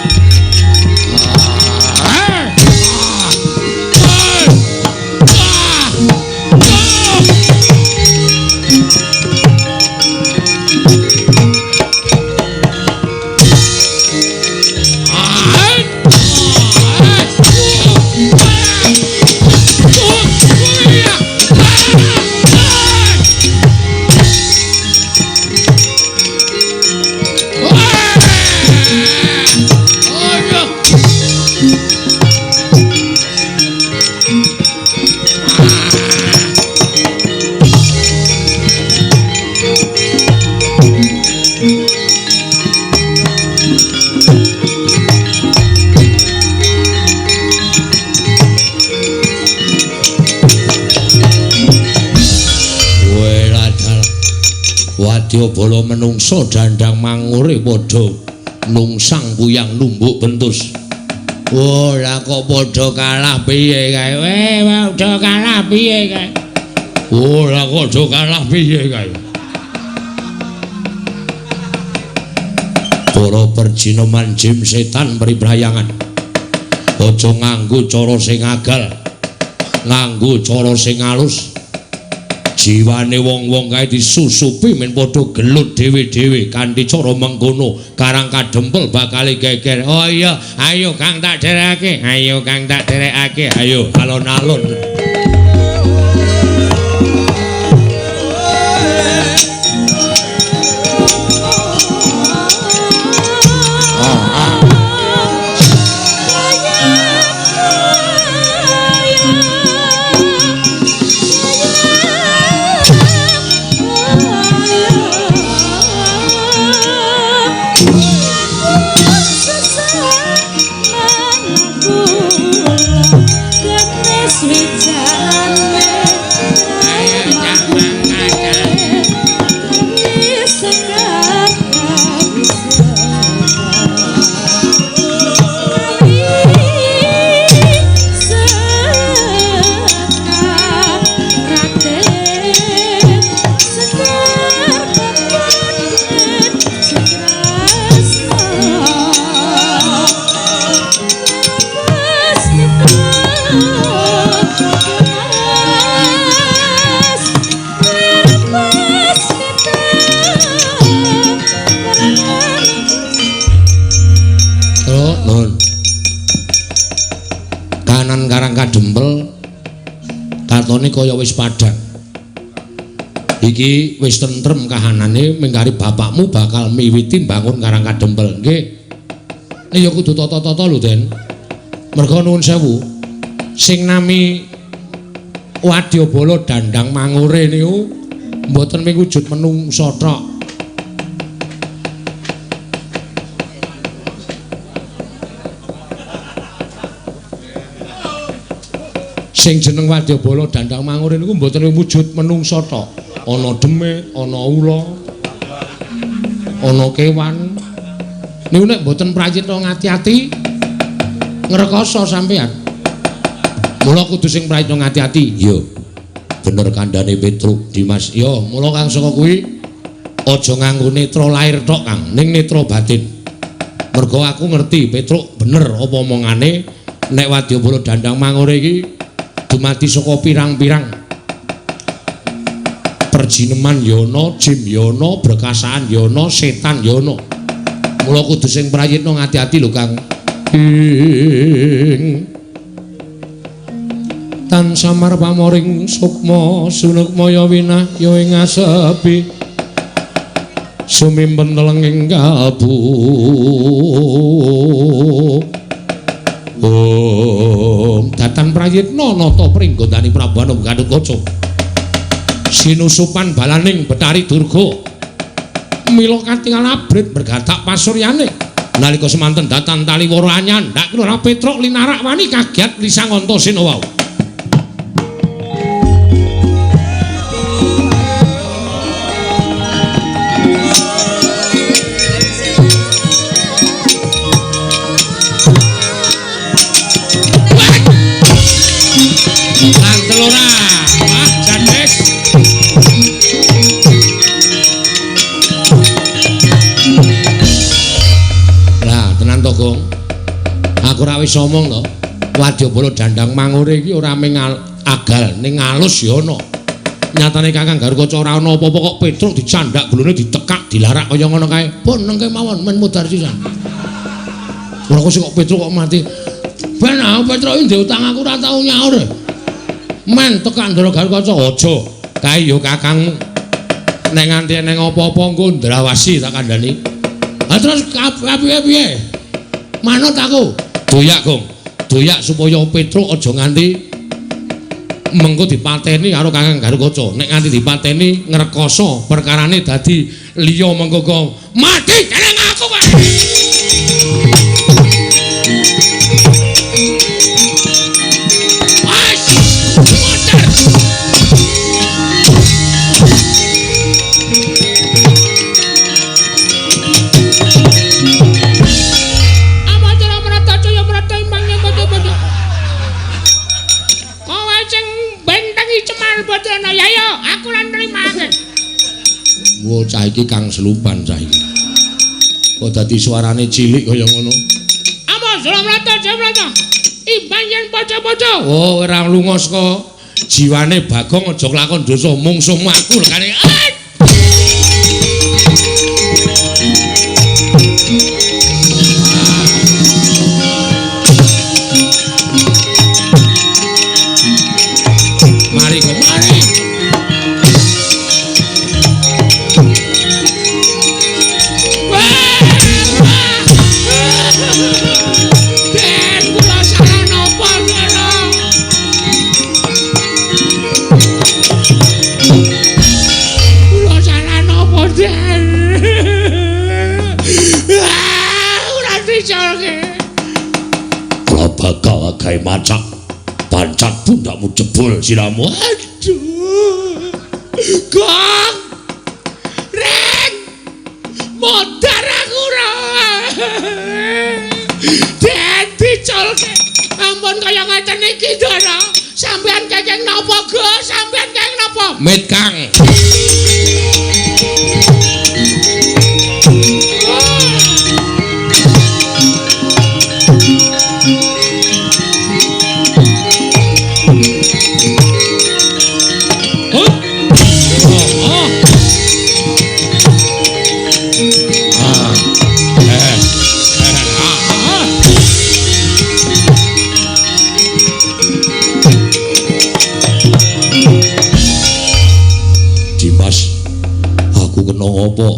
Wadyabala menungsa Dandang Mangure padha nungsang puyang numbuk bentus. Oh, lah kok padha kalah piye kae? Padha kalah piye kae? Oh, lah kok padha kalah piye kae? Para perjinoman jim setan pribrayangan. Aja nganggo cara sing agal, nganggo cara sing alus. Jiwane wong-wong kae disusupi men padha gelut dhewe-dhewe kanthi cara mengkono Karang Kadempel bakal geger. Oh iya, ayo Kang tak derekake, ayo Kang tak derekake, ayo alon-alon. Katone kaya wis padhang. Iki wis tentrem kahanane mengkari bapakmu bakal miwiti mbangun Karang Kadempel. Nggih. Nek ya kudu tata-tata lho, Den. Merga nuwun sewu. Sing nami Wadyabala Dandang Mangure niku mboten mung wujud menungsa tok. Sing jeneng Wadyabala Dandang Mangure niku mboten wujud menungsa tok. Ana demit, ana ula, ana kewan. Niku nek mboten prayitna ngati-ati ngrekoso sampean. Mula kudu sing prayitna ngati-ati. Iya. Bener kandhane Petruk Dimas. Ya, mula kang saka kuwi aja nganggo netra lair tok, Kang, ning netra batin. Mergo aku ngerti Petruk bener apa omongane nek Wadyabala Dandang Mangure iki dumadi saka pirang-pirang perjineman ya ana, jim ya ana, brekasaan ya ana, setan ya ana. Mula kudu sing prayitna ngati-ati lho, Kang. Ing tan samar pamoring sukma sunukmaya winahya ing asepi sumimpen telenging kalbu. Om datan prayitna nata pringgondani Prabu Anom Gatotkaca sinusupan balaning Betari Durga mila katingal abrit bergatak pasuryane nalika semanten datan taliwara anyandhak Kelurahan Petruk linarak wani kagiat lisang Antasena wau. Aku ora wis omong to. Wadyabala Dandang Mangure iki ora mung agal ning alus ya ana. Nyatane Kakang Garukaca ora ana apa-apa kok Petruk dicandak gulune ditekak dilarak kaya ngono kae. Pun nengke mawon men mudhar sisan. Ora kok Petruk kok mati. Ben aku Petruk iki ndek utang aku ora tau nyaur. Men tekak Ndara Garukaca aja. Kae ya kakangmu. Nek nganti eneng apa-apa engko ndrawasi tak kandhani. Ha terus piye-piye? Manut aku. Doyak, Gong. Doyak supaya Petruk aja nganti mengko dipateni karo Kakang Garukaca. Nek nganti dipateni ngrekoso perkarane dadi liya mengko kok mati dening aku kowe. Wes, modar. Wo cah iki kang selupan cah iki. Kok dadi suarane cilik kaya ngono. Amos mrata mrata. Imbang yen paca-paca. Oh ora lunga saka jiwane Bagong aja kelakon dosa mungsuhmu aku lekane. Mari kok mari. Bakal gawe macak pancat pundakmu jebol siramu. Aduh Gong Reng modar aku ora den diculke ampun kaya ngeten iki Ndara. Sampeyan kenging napa go? Sampeyan kenging napa? Mit Kang. Apa?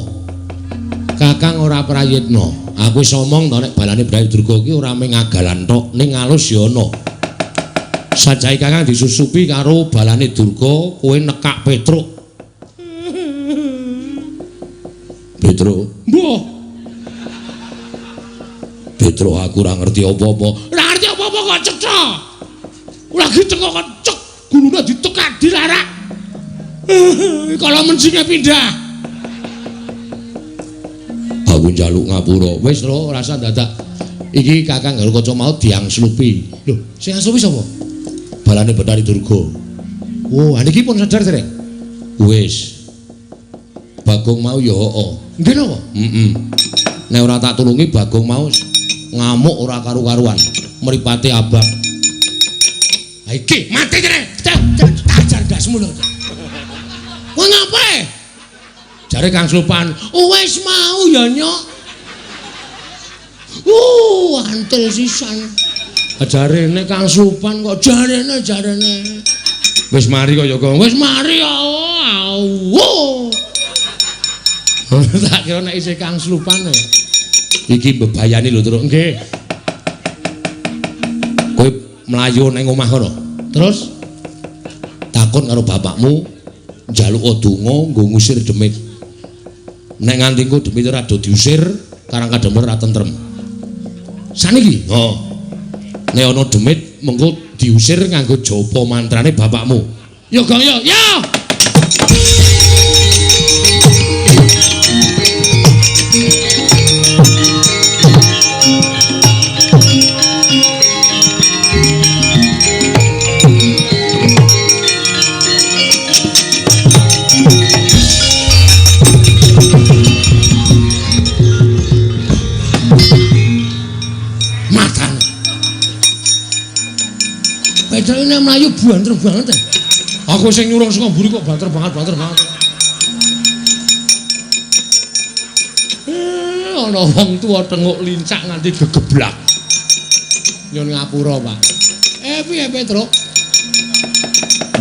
Kakang ora prayitna. Aku wis omong to nek balane Brawi Durga iki ora mung agalan tok, ning alus ya ana. Sajae Kakang disusupi karo balane Durga, kowe nekak Petruk. Petruk, mbuh. Petruk aku ora ngerti apa-apa. Ora ngerti apa-apa kok cetha. Lagi cengok cek gulune ditekak dilarak. Kala mencinge pindah. Aku njaluk ngapura. Wis lho, rasa dadak. Iki Kakang Garukaca mau diangslupi. Lho, sing angslupi sapa? Balane Bathari Durga. Oh, niki pun sadar dereng? Wis. Bagong mau ya heeh. Nggih napa? Heeh. Nek ora tak tulungi Bagong mau ngamuk ora karu-karuan. Mripate abang. Ha iki mati jere. Tajar ndasmu lho. Kowe ngapae? Jare Kang Slupan, wis mau ya nyok. Antil sisan. Jarene Kang Slupan kok jarene. Wis mari kok ya, Gong. Wis mari ya. Tak kira nek isih Kang Slupan. Iki mbebayani lho, Truk. Nggih. Kowe mlayu ning omah kono. Terus takon karo bapakmu njaluk donga nggo ngusir demit. Nek nganti engko demit ora do diusir, Karang Kadempel ora tentrem. Saniki, oh. Nek ana demit mengko diusir nganggo japa mantrane bapakmu. Ya Gong ya. Ya. Petrine mlayu banter banget. Aku sing nyurung saka mburi kok banter banget, banter banget. Ana wong tuwa tenguk lincak nganti gegeblak. Nyun ngapura, Pak. Piye Petruk?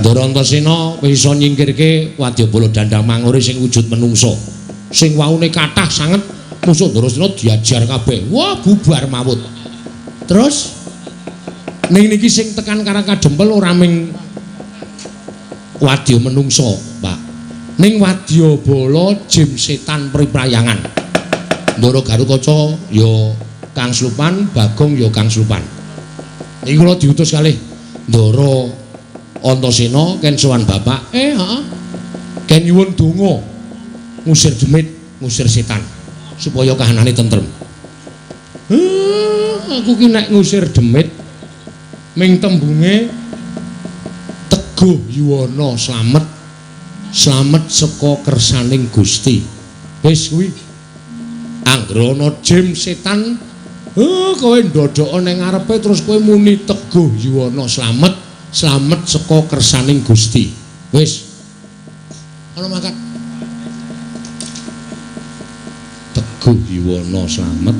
Ndara Antasena wis iso nyingkirke wadyabala Dandang Mangure sing wujud menungsa. Sing waune kathah sanget musuh Ndarasena diajar kabeh. Wah, bubar mawut. Terus ning niki sing tekan Karang Kadempel ora ming wadya menungsa, Pak. Ning wadyabala jim setan priprayangan. Ndara Garukaca ya Kang Slupan, Bagong ya Kang Slupan. Niki kula diutus kalih Ndara Antasena ken sowan bapak. Heeh. Ken nyuwun donga ngusir demit, ngusir setan supaya kahanane tentrem. Aku ki nek ngusir demit ming tembunge teguh yuwana slamet, slamet saka kersaning Gusti. Wis kuwi. Anggere ana jim setan, kowe ndodhoka ning ngarepe terus kowe muni teguh yuwana slamet, slamet saka kersaning Gusti. Wis. Ana mangkat. Teguh yuwana slamet,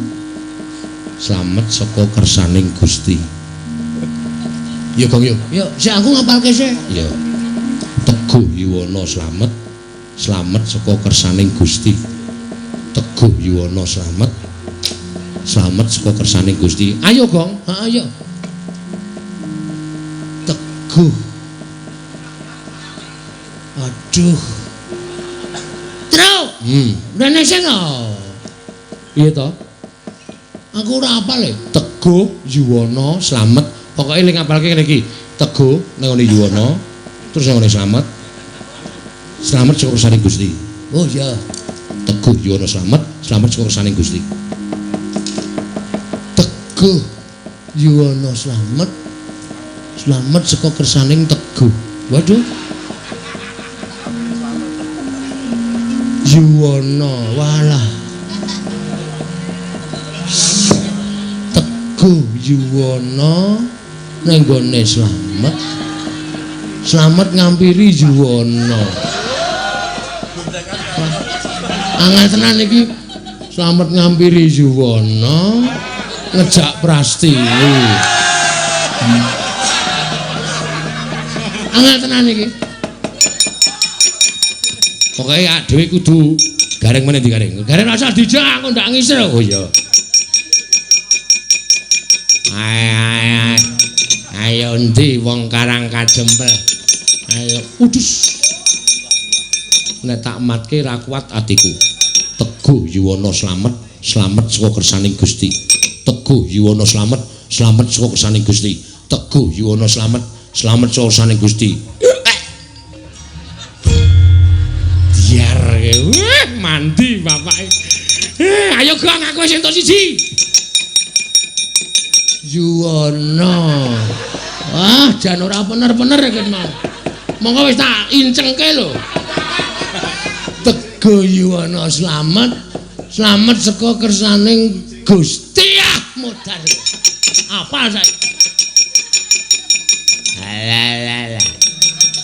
slamet saka kersaning Gusti. Ya Gong yo. Yo, sik aku ngapalke sik. Ya. Teguh yuwana slamet, slamet saka kersaning Gusti. Teguh yuwana slamet, slamet saka kersaning Gusti. Ayo Gong, heeh ayo. Teguh. Aduh. Truk. Rene sing. Piye to? Aku ora apal e. Teguh yuwana slamet. Pokoke ling ngapalke ngene iki. Teguh nang ngene yuwana, terus nang ngene slamet. Slamet saka kersaning Gusti. Oh iya. Teguh yuwana slamet, slamet saka kersaning Gusti. Teguh yuwana slamet, slamet saka kersaning Teguh. Waduh. Yuwana walah. Teguh yuwana nang nggone slamet, slamet ngampiri yuwana. Angel tenan iki. Slamet ngampiri yuwana ngejak Prastiwi. Angel tenan iki. Pokoke dhewe kudu gareng meneh digareng. Gareng rasa dijak aku ndak ngisir. Oh iya. Ayo endi wong Karang Kadempel. Ayo udus. Nek tak matke ra kuat atiku. Teguh yuwana slamet, slamet saka kersaning Gusti. Teguh yuwana slamet, slamet saka kersaning Gusti. Teguh yuwana slamet, Slamet sane Gusti. Diar mandi bapake. Ayo Gong, aku wis entuk siji. Yuwana. Wah, jan ora bener-bener iki mau. Monggo wis tak incengke lho. Teguh Yuwana slamet. Slamet saka kersaning Gusti. Ah, modar. Apal saiki. Alalala.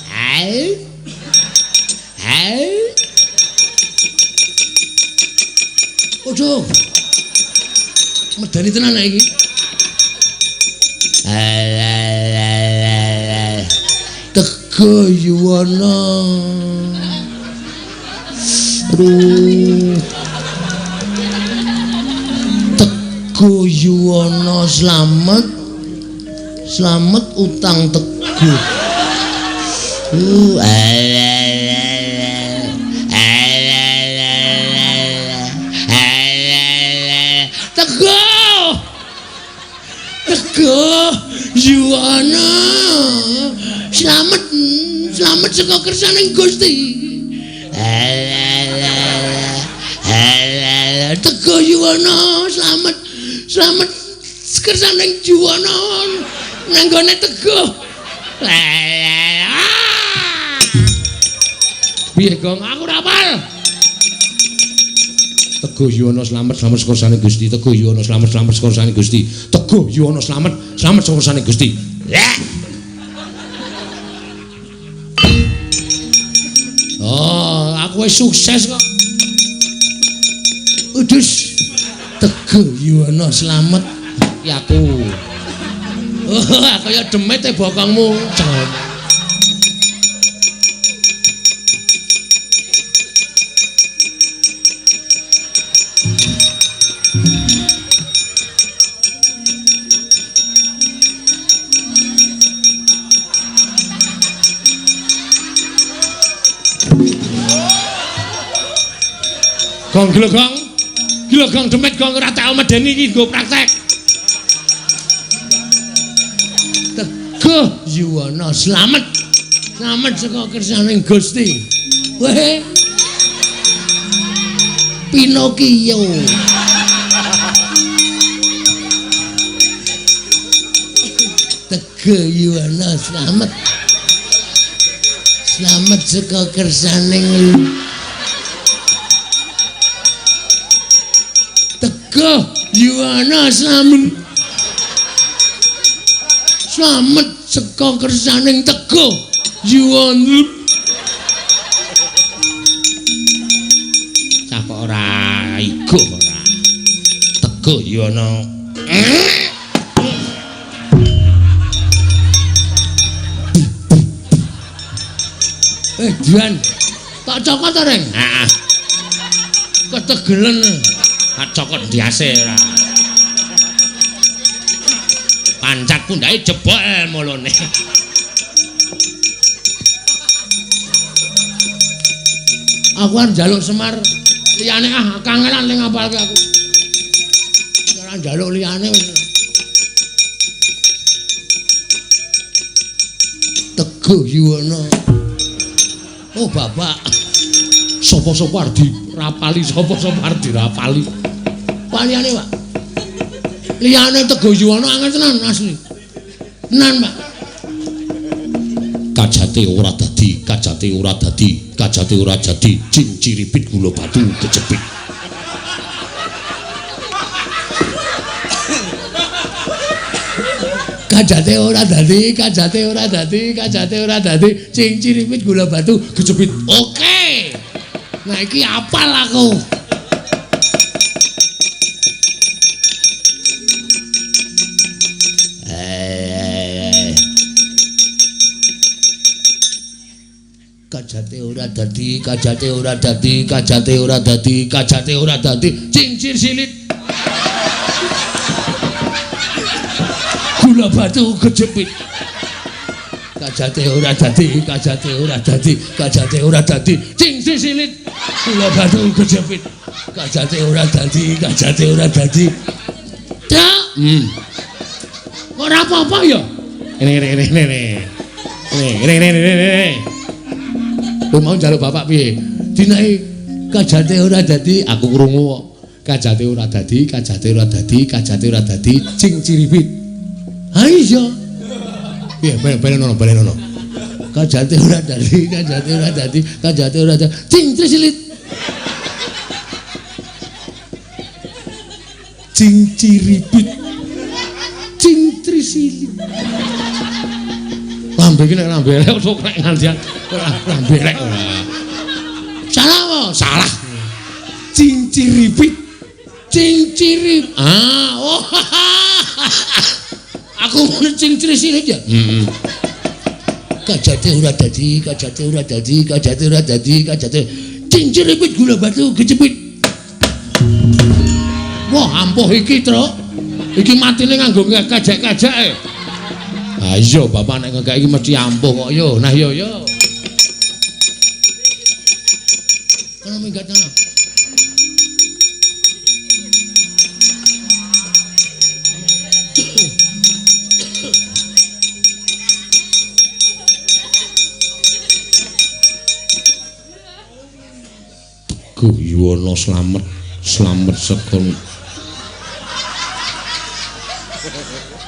Hai. Hai. Ojo. Medeni tenan iki. Alalala. Teguh Yuwana. Aduh. Teguh Yuwana slamet. Slamet utang teguh. Teguh. Teguh Yuwana. Slamet, slamet saka kersaning Gusti. Teguh Yuwana, slamet, slamet kersaning Yuwana. Nang gone Teguh. Piye Gong, aku ora hafal. Teguh Yuwana slamet, slamet saka kersane Gusti. Teguh Yuwana slamet, slamet saka kersane Gusti. Teguh Yuwana slamet, slamet saka kersane Gusti. Oh, aku wis sukses kok. Udus. Teguh Yuwana slamet iki aku. Oh, kaya demit e bokongmu. Gong gila gong. Gila gong demit gong ora tau medeni iki nggo praktek. Teguh Yuwana slamet. Slamet saka kersaning Gusti. Weh. Pinocchio. Teguh Yuwana slamet. Slamet saka kersaning Teguh Yuwana slamet. Slamet saka kersaning Teguh Yuwana. Cah kok ora iguh ora. Teguh Yuwana. Juan, tak cokot to, Reng? Heeh. Ketegelen. Tak cokot ndiase ora. Pancat pundhake jebol mulune. Aku arep njaluk Semar liyane ah kangelan ning ngapalke aku. Ora njaluk liyane wis. Teguh Yuwana. Oh bapak, sapa-sapa arep dirapali, sapa-sapa arep dirapali. Pak liyane, Pak. Liyane Teguh Yuwana angel tenan asli. Tenan, Pak. Kajate ora dadi, kajate ora dadi, kajate ora jadi, cing ciripit gula batu kejepit. Kajate ora dadi, kajate ora dadi, kajate ora dadi, cing ciripit gula batu kejepit. Oke. Nah iki apal aku. Kajate ora dadi, kajate ora dadi, kajate ora dadi, kajate ora dadi, cincir silit. Gula batu kejepit. Kajate ora dadi, kajate ora dadi, kajate ora dadi, cincir silit. Gula batu kejepit. Kajate ora dadi, kajate ora dadi. Cak. Ora apa-apa ya? Ngene. Ngene ngene ngene. Kowe mau njaluk bapak piye? Dineki kajate ora dadi, aku krungu kok. Kajate ora dadi, kajate ora dadi, kajate ora dadi, cing ciripit. Ha iya. Piye balen ono, balen ono. Kajate ora dadi, kajate ora dadi, kajate ora dadi, cing trisilit. Cing ciripit. Cing trisilit. Lambe iki nek lambe elek kok nek nganti lambe elek ora. Salah apa? Salah. Cing ciripit. Cing cirip. Ah, oh. Aku muni cing trisilit ya. Heeh. Kajate ora dadi, kajate ora dadi, kajate ora dadi, kajate cing ciripit gula batu kecepit. Wah, ampuh iki, Truk. Iki matine nganggo kajak-kajake. Ha iya, bapak nek ngekek iki mesti ampuh kok yo. Nah yo yo. Kono minggat ana. Teguh Yuwana slamet, slamet saka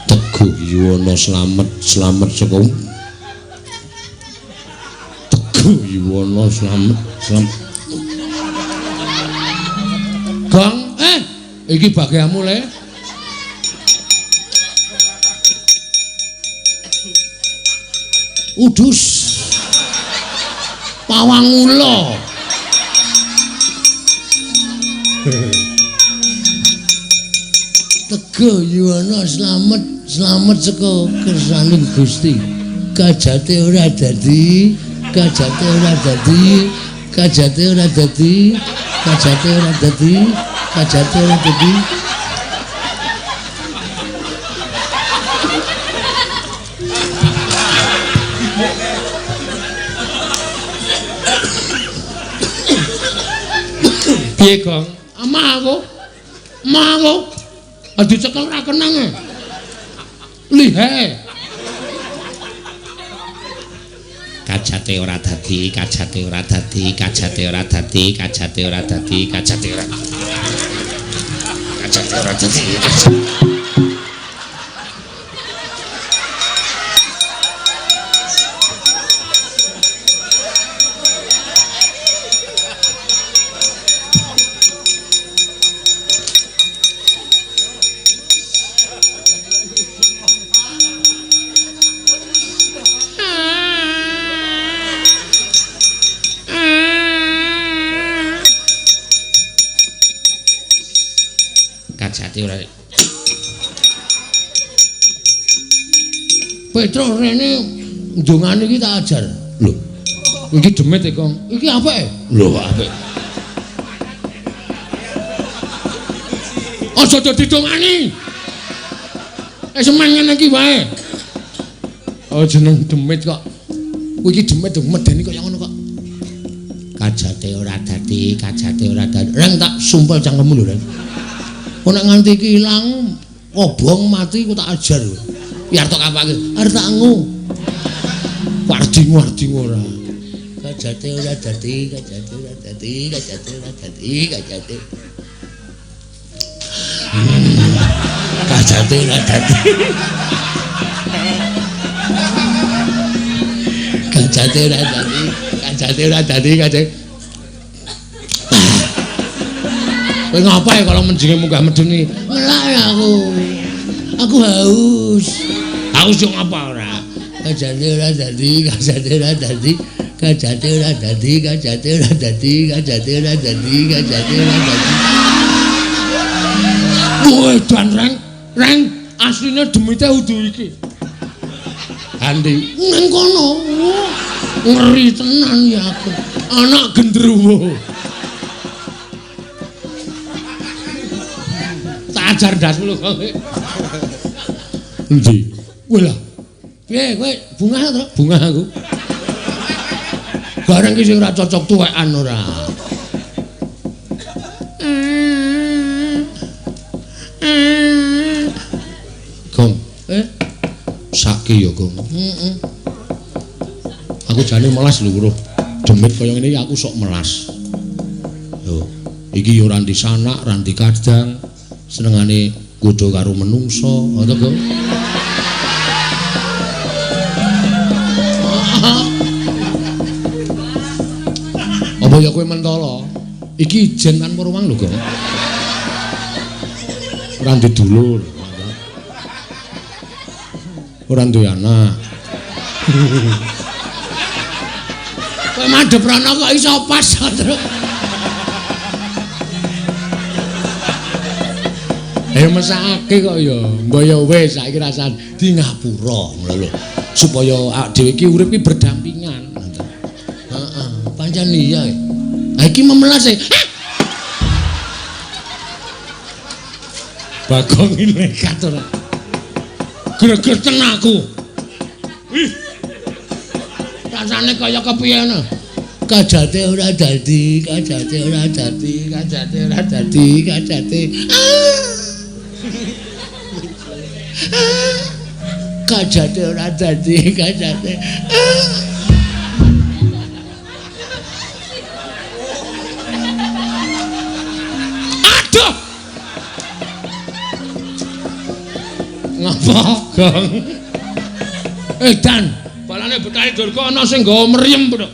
Teguh Yuwana slamet, slamet saka Teguh Yuwana slamet, slamet. Gong, iki bagianmu le. Udus. Pawang ula. Teguh Yuwana slamet, slamet saka kersaning Gusti. Kajate ora dadi, kajate ora dadi, kajate ora dadi, kajate ora dadi, kajate ora dadi. Piye, Gong? Amah aku. Amah aku. Dicekel ora kenang e. Lihe. Kajate ora dadi, kajate ora dadi, kajate ora dadi, kajate ora dadi, kajate ora. Kajate ora dadi. Kajate ora. Petro rene ndongane iki tak ajar. Lho. Iki demit e, Kong. Iki apik? Lho, apik. Aja dadi dongani. Semen ngene iki wae. Oh, jeneng demit kok. Kuwi iki demit medeni kaya ngono kok. Kajate ora dadi, kajate ora dadi. Reng tak sumpel cangkemmu lho, Reng. Kok nek nganti iki ilang, kobong mati ku tak ajar. Biar tok apake? Arep tak ngu. Warding-warding ora. Kajate ora dadi, kajate ora dadi, kajate ora dadi, kajate. Kajate ora dadi. Kajate ora dadi, kajate ora dadi, kajate. Kowe ngapa ya kalau menjinge munggah medun iki? Ngelak aku. Aku haus. Haus yo ngapa ora? Kajate ora dadi, kajate ora dadi, kajate ora dadi, kajate ora dadi, kajate ora dadi, kajate ora dadi. Woi, dan reng, reng asline demite udu iki. Andi nang kono. Ngeri tenan ya aku. Anak gendruwo. Ajar ndasmu lho kok. Endi? Kowe lah. Piye kowe bungah to? Bungah aku. Bareng ki sing ora cocok tuwekan ora. Gong. Saiki ya, Gong. Heeh. Aku jane melas lho, Guru. Demit kaya ngene iki aku sok melas. Lho, iki ya ora ndi sanak, ora ndi kadang. Senengane kudu karo menungso, ngono to, Apa ya kowe mentala? Iki ijen tanpa ruang lho, Gong. Ora ndek dulur. Ora duwe anak. Kowe madhep rono kok iso pas, Truk. Mesakake kok ya. Mbok ya wis saiki rasah di ngapura ngono lho. Supaya awak dhewe iki urip iki berdampingan. Heeh, pancen iya. Ha iki memelas e. Bagong iki nekat ora. Gregeten aku. Ih. Rasane kaya kepiye ngono. Kajate ora dadi, kajate ora dadi, kajate ora dadi, kajate. Kajate ora dadi, kajate. Aduh. Ngapa, Gong? Dan balane Betari Durga ana sing nggawa mriyem, Bro.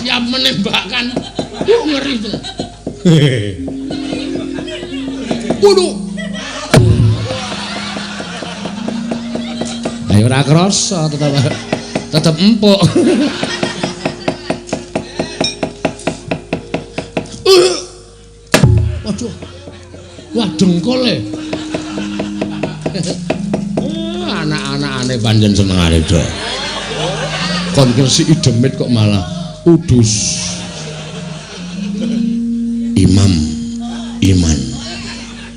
Siap menembakkan. Ngeri tenan. Waduh. Ayo ora krasa, tetep empuk. Waduh. Wah, dengkul e. Anak-anakane pancen senengane do. Kon ngresiki demit kok malah udus. Imam iman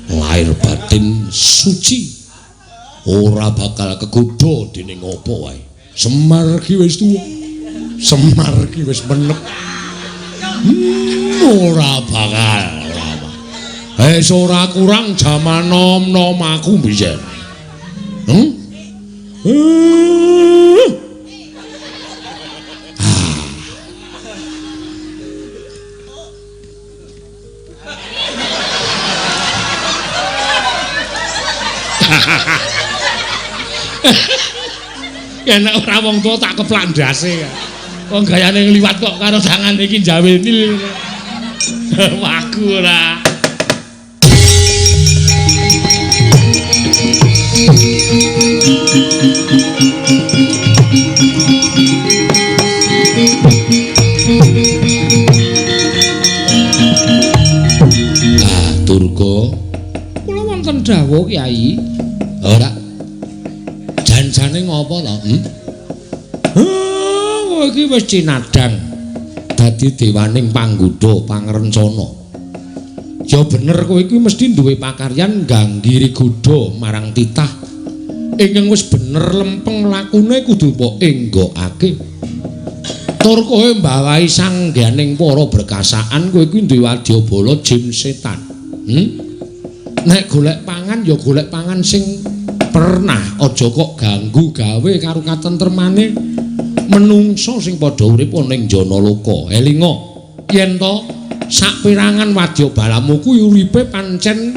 lahir batin suci. Ora bakal kegodha dening apa wae. Semar ki wis tuwa. Semar ki wis menep. Ora bakal, ora bakal. Wis ora kurang jaman nom-nom aku biyen. Nek ora wong tuwa tak keplak ndase. Wong gayane ngliwat kok karo tangane iki jaweni. Waku ora. Ah, Durga. Kula wonten dawuh, Kyai. Ora. Jan-jane ngopo to? Kowe iki wis cinadhang dadi dewaning panggoda pangrencana. Ya bener kowe iki mesti duwe pakaryan ngganggiri godha marang titah. Ingkang wis bener lempeng lakune kudu mbok enggokake. Tur kowe mbawahi sangganing para berkasaan kowe iki duwe wadyabala jin setan. Nek golek pangan ya golek pangan sing pernah, aja kok ganggu gawe karo katentremane menungsa sing padha urip ana ing Janaloka. Elinga yen to saperangan wadyabalamu kuwi uripe pancen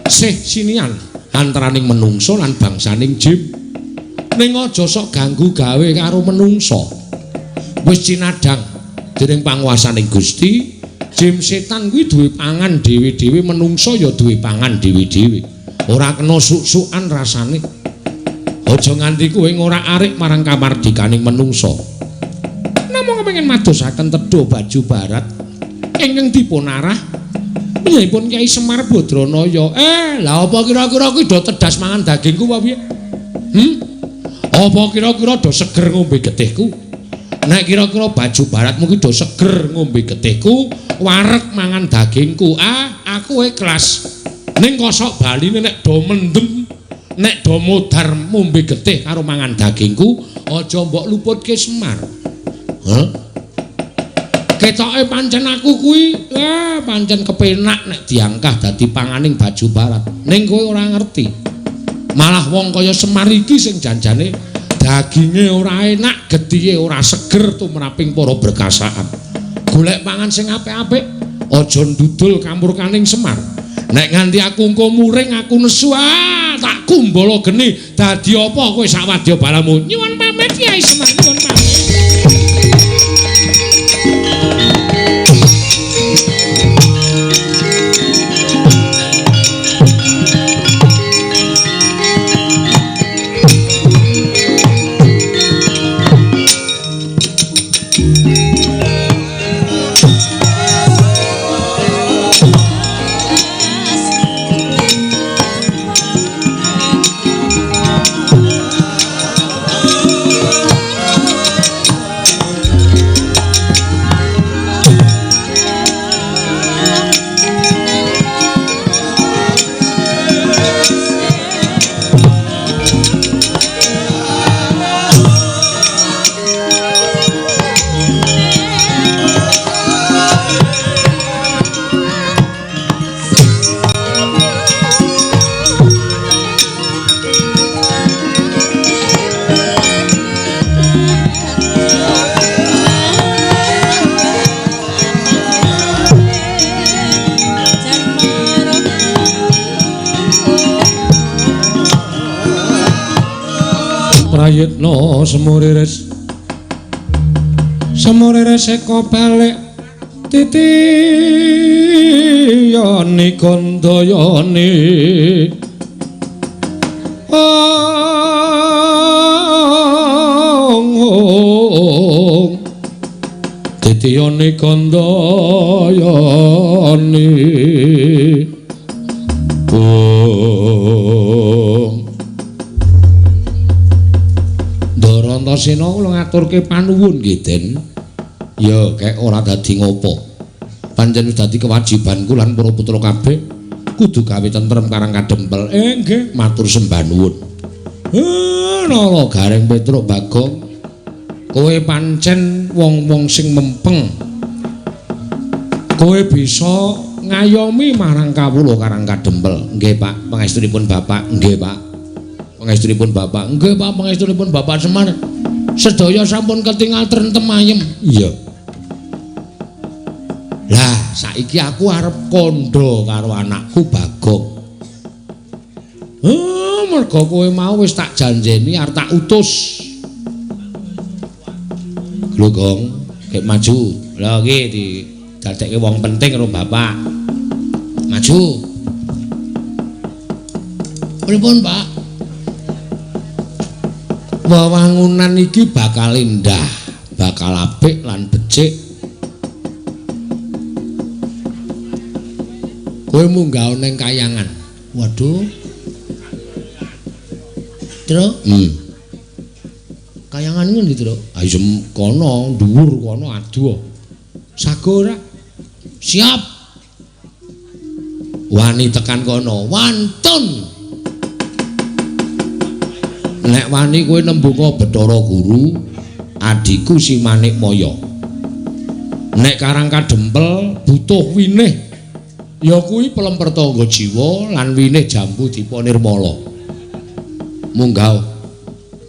sih sinian antaraning menungsa lan bangsaning jin. Ning aja sok ganggu gawe karo menungsa. Wis cinadhang dening panguwasaning Gusti, jin setan kuwi duwe pangan dhewe-dhewe, menungsa ya duwe pangan dhewe-dhewe. Ora kena suk-sukan rasane. Aja nganti kowe ngorak-arik marang kamardikaning menungsa. Namung kepengin madosaken tedha baju barat ingkang dipun arah piyambakipun Kyai Semar Badranaya. Lah apa kira-kira kuwi do tedas mangan dagingku apa piye? Apa kira-kira do seger ngombe getihku? Nek kira-kira baju baratmu ki do seger ngombe getihku, wareg mangan dagingku. Ah, aku ikhlas. Ning kosok baline nek do mendem, nek do modar ngombe getih karo mangan dagingku, aja mbok luputke Semar. Hah? Ketoke pancen aku kuwi, pancen kepenak nek diangkah dadi panganing baju barat. Ning kowe ora ngerti. Malah wong kaya Semar iki sing janjane Daginge ora enak, getihe ora seger tumraping para berkasaan. Golek pangan sing apik-apik, aja ndudul kamurkaning Semar. Nek nganti aku engko muring, aku nesu, tak kumbala geni. Dadi apa kowe sak wadya balamu? Nyuwun pamit Kyai Semar, nyuwun pamit. Prayitna semuriris semuriris eka balik titiyane kandayane ong titiyane kandayane ong. Antasena kula ngaturke panuwun nggih Den. Ya kek ora dadi ngopo. Pancen wis dadi kewajibanku lan para putra kabeh kudu gawe tentrem Karang Kadempel. Nggih, matur sembah nuwun. Nala Gareng Petruk Bagong, kowe pancen wong-wong sing mempeng. Kowe bisa ngayomi marang kawula Karang Kadempel. Nggih Pak, pangestunipun Bapak. Nggih Pak. Pangestunipun Bapak. Nggih Pak, pangestunipun Bapak Semar. Sedaya sampun ketingal trentem ayem. Iya. Lah, saiki aku arep kandha karo anakku Bagong. Mergo kowe mau wis tak janjeni arep tak utus. Lho Gong, gek maju. Lha iki didadekke wong penting karo Bapak. Maju. Pripun, Pak? Wewangunan iki bakal indah, bakal apik lan becik. Kowe munggah ning kayangan. Waduh. Tru? Kayangan ngendi, Tru? Ayo kono, dhuwur kono adoh. Sago ora? Siap. Wani tekan kono, wantun. Nek wani kowe nembunga Bathara Guru, adhiku si Manikmaya. Nek Karang Kadempel butuh winih, ya kuwi pelemper tangga jiwa lan winih jambu dipa nirmala. Munggah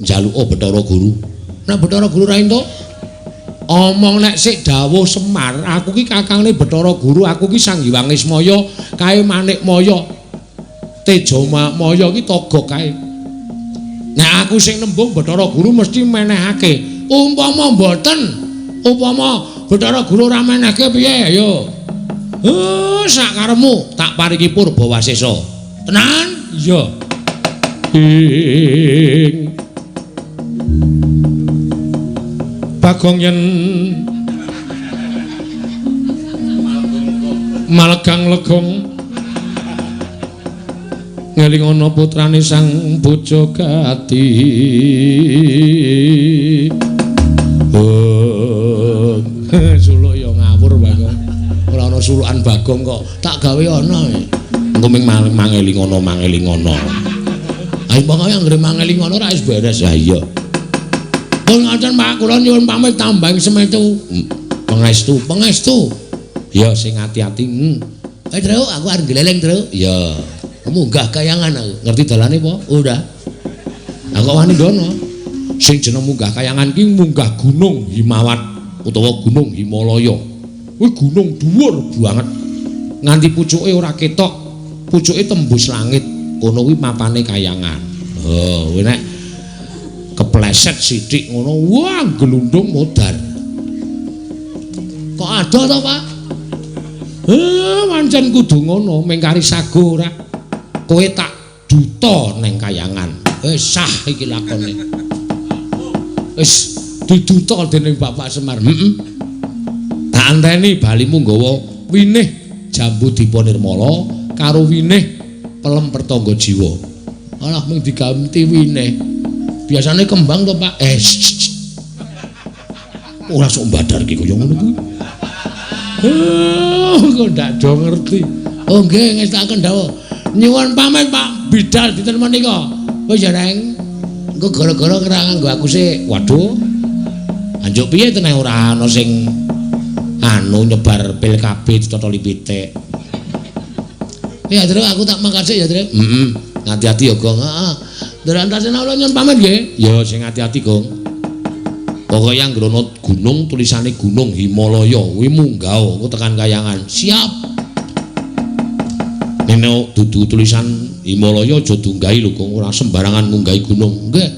njaluka Bathara Guru. Nek Bathara Guru ra entuk, omong nek sik dawuh Semar, aku ki kakangne Bathara Guru, aku ki Sang Hyang Ismaya, kae Manikmaya. Teja Maya ki togok kae. Nek aku sing nembung Bathara Guru mesti menehake. Umpama mboten, upama Bathara Guru ora menehke piye ayo. Sak karepmu tak paringi purba wasesa. Tenan? Iya. Ing Bagong yen malegang legong ngeling ana putrane sang Bojogati. Oh, suluk ya ngawur Bagong. Ora ana sulukan Bagong kok tak gawe ana. Engko ming mangeling ana mangeling ana. Ayo pokoke anggere mangeling ana ora wis beres. Ha iya. Pun ngoten Pak, kula nyuwun pamit tambang semetu. Pangestu, pangestu. Ya sing ati-ati. Tru, aku arep gleleng, Tru. Ya. Munggah kayangan aku. Ngerti dalane apa? Ora. Aku wani ndono. Sing jeneng munggah kayangan ki munggah Gunung Himawat utawa Gunung Himalaya. Kuwi gunung dhuwur banget. Nganti pucuke ora ketok, pucuke tembus langit. Kono kuwi mapane kayangan. Oh, kuwi nek kepleset sithik ngono, wah glundung modar. Kok adoh to, Pak? Pancen kudu ngono, mengkari sago ora. Kowe tak duta neng kayangan. Wis sah iki lakone. Wis diduta dening Bapak Semar. Heeh. Tak anteni balimu nggawa winih jambu dipa nirmala karo winih pelem pertangga jiwa. Alah mung diganti winih. Biasane kembang to, Pak. Ora sok mbadar iki kaya ngono kuwi. Kok ndak do ngerti. Oh nggih, ngestakaken dawuh. Nyuwun pamit Pak Bidal dinten menika. Wis ya, Reng. Engko gara-gara ora nganggo aku sik. Waduh. Anjuk piye teneh ora ana sing anu nyebar pil KB ditotoli pitik. Ya, Truk, aku tak mangkat sik ya, Truk. Heeh. Hati-hati ya, Gong. Heeh. Ndara antasena kula nyuwun pamit nggih. Ya sing hati-hati, Gong. Pokoke anggere ana gunung tulisane Gunung Himalaya kuwi munggah engko tekan kayangan. Siap. Nek dudu tulisan Himalaya aja dunggahi lho, Gong, ora sembarangan ngunggahi gunung. Nggih.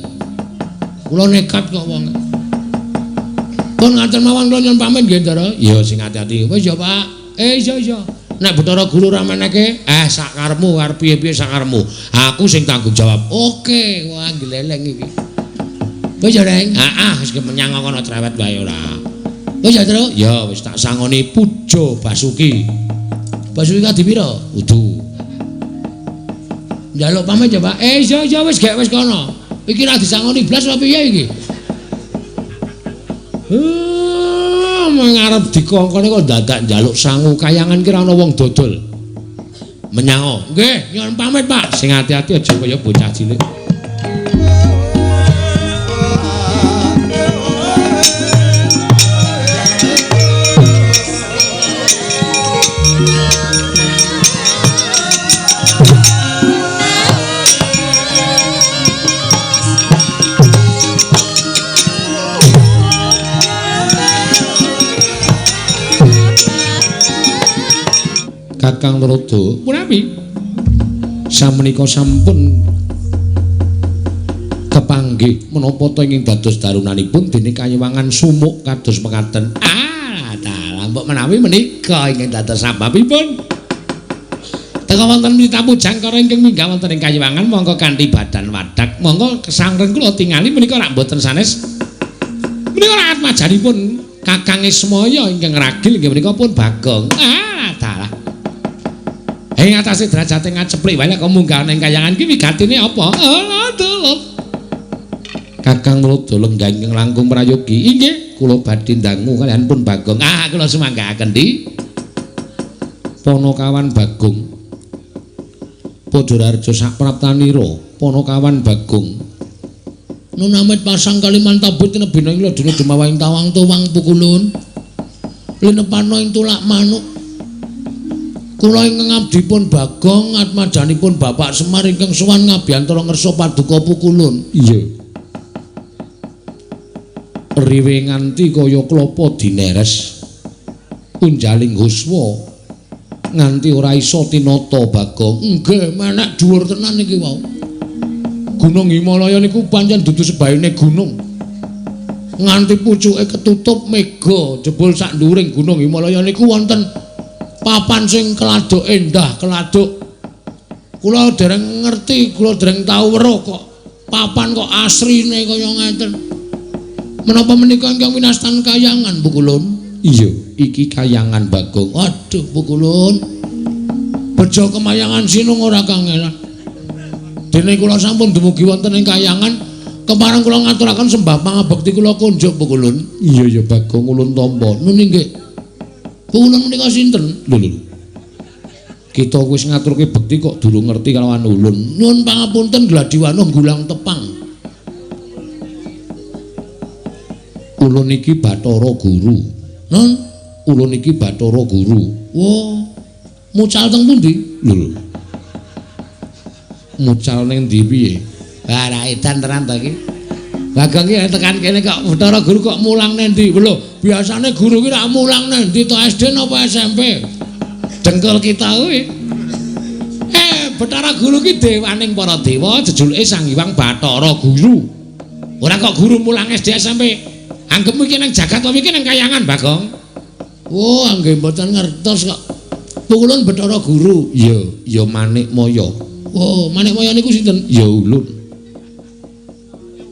Kula nekat kok wong. Pun ngaten mawon kula nyuwun pamit nggih, Ndara. Ya sing ati-ati. Wis ya, Pak. Iya iya. Nek Bathara Guru ora meneke, sak karepmu arep piye-piye sak karepmu. Aku sing tanggung jawab. Oke, wah gleleng iki. Wis ya, Reng. Heeh, wis menyang kono cerewet wae ora. Wis ya, Truk. Ya wis tak sangoni Puja Basuki. Basuki kadi pira? Udu. Njaluk pamit ya, Pak. Iya iya wis gek wis kono. Iki ra disangoni blas apa piye iki? Ngarep dikongkone kok dadak njaluk sangu kayangan ki ora ana wong dodol. Menyango. Nggih, nyuwun pamit, Pak. Sing ati-ati aja kaya bocah cilik. Kakang Narada, punapi samenika sampun kepanggih menapa ta ingkang dados darunanipun dene kayiwangan sumuk kados mekaten. Ah, dalah mbok menawi menika ingkang dados sababipun. Teka wonten mitapu jangkara ingkang minggah wonten ing kayiwangan mongko kanthi badan wadak mongko kesangreng kula tingali menika rak mboten sanes. Menika rak atmajanipun Kakang Ismaya ingkang ragil inggih menika pun Bagong. Ah, dalah. Ing atase derajate ngaceplik wae nek munggah ning kayangan ki wigatine apa? Aduh. Kakang Narada lenggah ingkang langkung prayogi. Inggih, kula badhe ndangu kaliyan pun Bagong. Ah, kula sumanggaaken di. Panakawan Bagong. Padha raja sapraptanira, Panakawan Bagong. Nunamit pasang Kalimantabut tinebina ing ladana jumawahing tawang tuwang pukulun. Linepana ing tulak manuk. Kula ingkang abdipun Bagong atmajanipun Bapak Semar ingkang sowan ngabiyantara ngersa paduka pukulun. Iya. Riwe nganti kaya klapa dineres. Unjaling huswa nganti ora iso tinata Bagong. Nggih, menek dhuwur tenan iki wau. Gunung Himalaya niku pancen dudu sebaene gunung. Nganti pucuke ketutup mega jebul sak nduwuring Gunung Himalaya niku wonten papan sing keladuk endah, keladuk. Kula dereng ngerti, kula dereng tau weruh kok papan kok asrine kaya ngeten. Menapa menika ingkang winastan kayangan, Bu Kulun? Iya, iki kayangan Bagong. Waduh, Bu Kulun. Bejo kemayangan sinung ora kangelan. Dene kula sampun dumugi wonten ing kayangan, kepareng kula ngaturaken sembah pangabekti kula kunjuk, Bu Kulun. Iya ya Bagong, ulun tampa. Nun inggih. Ulun menika sinten? Lho lho. Kita wis ngaturke bekti kok durung ngerti kalawan ulun. Nyuwun pangapunten gladiwano gulang tepang. Ulun iki Bathara Guru. Nun, ulun iki Bathara Guru. Wah. Mucal teng pundi? Lho lho. Mucal ning ndi piye? Wah, ra edan tenan to iki. Bagong iki tekan kene kok Bathara Guru kok mulang nendi? Lho, biasane guru ki rak mulang nendi to, SD napa SMP? Dengkul kita kuwi. Bathara Guru ki dewaning para dewa, jejulike Sang Hyang Bathara Guru. Ora kok guru mulang SD SMP. Anggepmu iki nang jagat apa iki nang kayangan, Bagong? Oh, nggih mboten ngertos kok. Pukulun Bathara Guru. Iya, ya Manikmaya. Oh, Manikmaya niku sinten? Ya Ulun.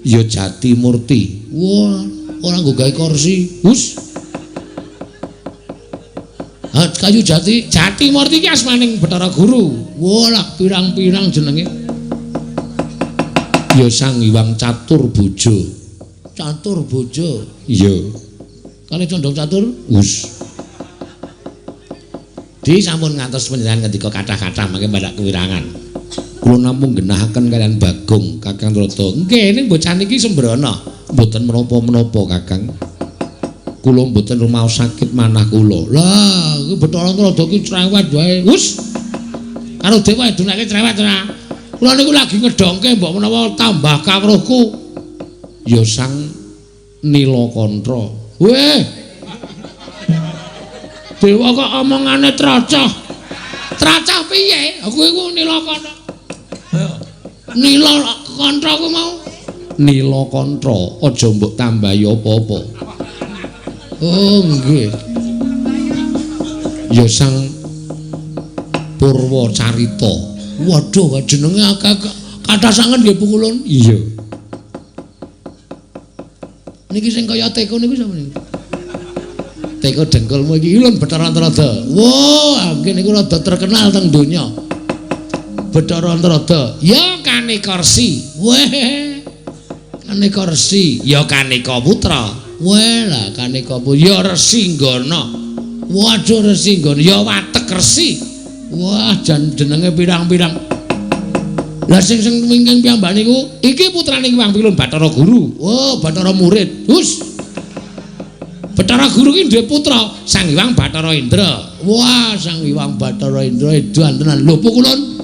Ya Jati Murti. Wah, ora nggo gawe kursi. Hus. Ha, kayu jati, Jati Murti iki asmaning Bathara Guru. Wah, lah pirang-pirang jenenge. Ya Sang Hyang Catur Bojo. Catur Bojo. Iya. Kali condong catur. Hus. Di sampun ngantos panjenengan ngendika kathah-kathah mangke badak kewirangan. Kula namung genahaken kalian Bagong, Kakang Trada. Nggih, ning bocah niki sembrana. Mboten menapa-menapa, Kakang. Kula mboten rumaos sakit manah kula. Lah, iki Bathara Trada ki cerewet wae. Hus. Karo dewa dunake cerewet ora. Kula niku lagi ngedongke mbok menawa tambah kawruhku. Ya Sang Nilakantha. Weh. Dewa kok omongane tracah. Tracah piye? Aku iku Nilakantha. Nilakantha ku mau. Nilakantha, aja mbok tambahi apa-apa. Oh, nggih. Ya Sang Purwacarita. Waduh, jenenge akeh kathah sanget nggih pukulun. Iya. Niki sing kaya teko niku sapa niku? Teko dengkulmu iki lho Bathara Antarada. Wah, nggih niku rada terkenal teng donya. Bathara Antarada. Ya Kaneka Resi. Weh. Kaneka Resi, ya Kaneka Putra. Weh lah Kaneka Putra, ya Resi Nggana. Waduh Resi Nggana, ya Watek Resi. Wah, jan jenenge pirang-pirang. Lah sing sing wingking piyambak niku iki putrane Hyang Pilun Bathara Guru. Oh, Bathara murid. Hus. Bathara Guru ki duwe putra Sang Hyang Bathara Indra. Wah, Sang Hyang Bathara Indra edan tenan. Lho pukulun.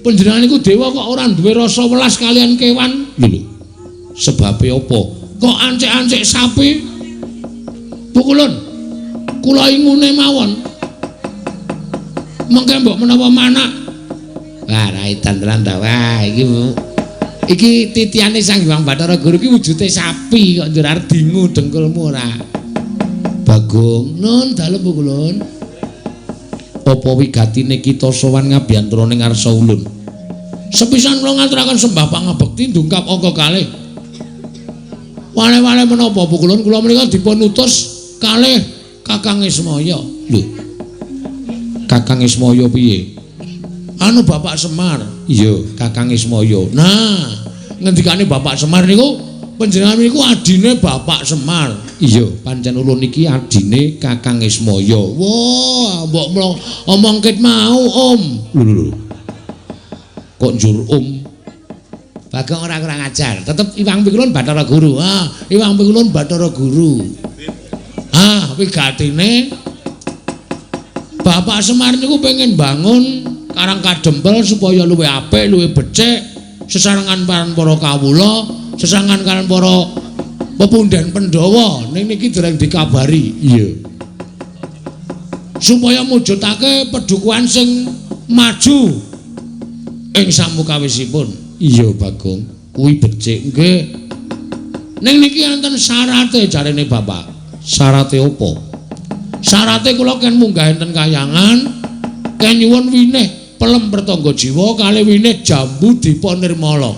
Panjenengan niku dewa kok ora duwe rasa welas kalian kewan? Lho lho. Sebabe apa? Kok ancik-ancik sapi? Pukulun. Kula ingune mawon. Mengke mbok menawa manak. Wah, ra edan tenan ta. Wah, iki iki titiane Sang Hyang Bathara Guru ki wujude sapi kok njur arep dingu dengkulmu ora. Bagong, nun dalem pukulun. Apa wigatine kita sowan ngabiyantara ning ngarsa ulun? Sepisan kula ngaturaken sembah pangabekti ndungkap angka kalih. Wale-wale menapa pukulun kula menika dipun utus kalih Kakang Ismaya. Lho. Kakang Ismaya piye? Anu Bapak Semar. Iya, Kakang Ismaya. Nah, ngendikane Bapak Semar niku panjenengan niku adine Bapak Semar. Iya, pancen ulun iki adine Kakang Ismaya. Wah, mbok omong ket mau, Om. Lho lho. Kok njur Om? Bagong ora kurang ajar. Tetep Iwang Pikulun Bathara Guru. Ah, Iwang Pikulun Bathara Guru. Ah, wigatine Bapak Semar niku pengen bangun Karang Kadempel supaya luwih apik, luwih becik, sesarengan para kawula, sesarengan kalian para pepunden Pandhawa. Ning niki dereng dikabari. Iya. Supaya mujudake pedukuhan sing maju ing samukawisipun. Iya, Bagong. Kuwi becik nggih. Ning niki enten syarate jarene Bapak. Syarate apa? Syarate kula ken munggah enten kayangan, ken nyuwun winih pelem pertangga jiwa kali winih jambu dipa nirmala.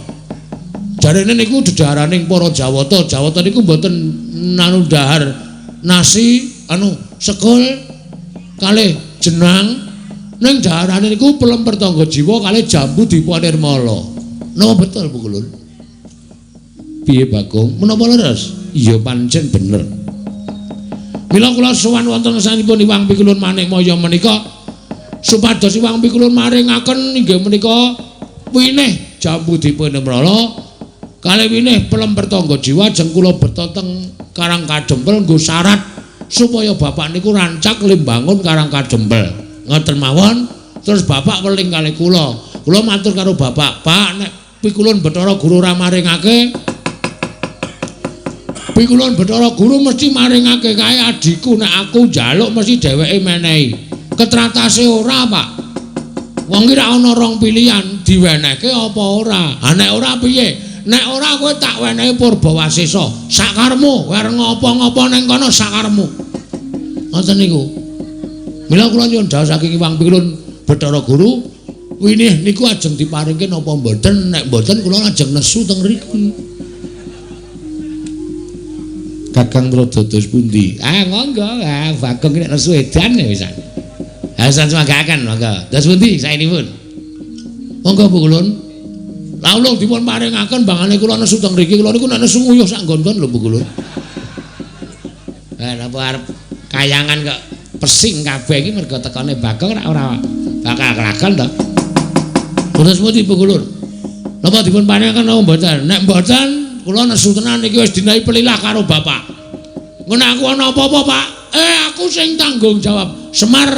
Jarene niku dedhaharaning para Jawata. Jawata niku mboten nanu dhahar nasi anu sekul kalih jenang, ning dhaharane niku pelem pertangga jiwa kalih jambu dipa nirmala. Napa betul Bu Kulun? Piye Bagong? Menapa leres? Iya pancen bener. Mila kula sowan wonten ngersanipun Iwang Pikulun Manikmaya menika supados Iwang Pikulun maringaken inggih menika winih jambu dipa nirmala kalih winih pelem pertangga jiwa jeng kula beta teng Karang Kadempel nggo syarat supaya bapak niku rancak limbangun Karang Kadempel. Ngoten mawon. Terus bapak weling kalih kula. Kula matur karo bapak, "Pak, nek Pikulun Bathara Guru ora maringake Pikulun Bathara Guru mesti maringake kae adhiku nek aku njaluk mesti dheweke menehi. Ketratase ora, Pak. Wong ki ra ana rong pilihan, diwenehke apa ora. Ha nek ora piye? Nek ora kowe tak wenehi Purbawasesa. Sakarmu, kowe arep ngopo-ngopo ning kono sakarmu. Ngoten niku. Mila kula nyuwun dhawuh saking Hyang Pikulun Bathara Guru, winih niku ajeng diparingke napa mboten? Nek mboten kula ajeng nesu teng mriki. Kakang Trada dos pundi? Ah monggo, ah Bagong nek nesu edan ya wisan. Ah samanggaken monggo. Dos pundi saenipun? Monggo Bu Kulun. Lah ulung dipun paringaken bangane kula nesu teng mriki, kula niku nek nesu nguyuh sak nggon-nggon lho Bu Kulun. Lah napa arep kayangan kok pesing kabeh iki mergo tekane Bagong ora ora bakal kelakon to. Terus pundi Bu Kulun? Napa dipun paringaken napa mboten? Nek mboten kula nesu tenan iki wis dinahi pelilah karo bapak. Ngono aku ana apa-apa, Pak? Aku sing tanggung jawab. Semar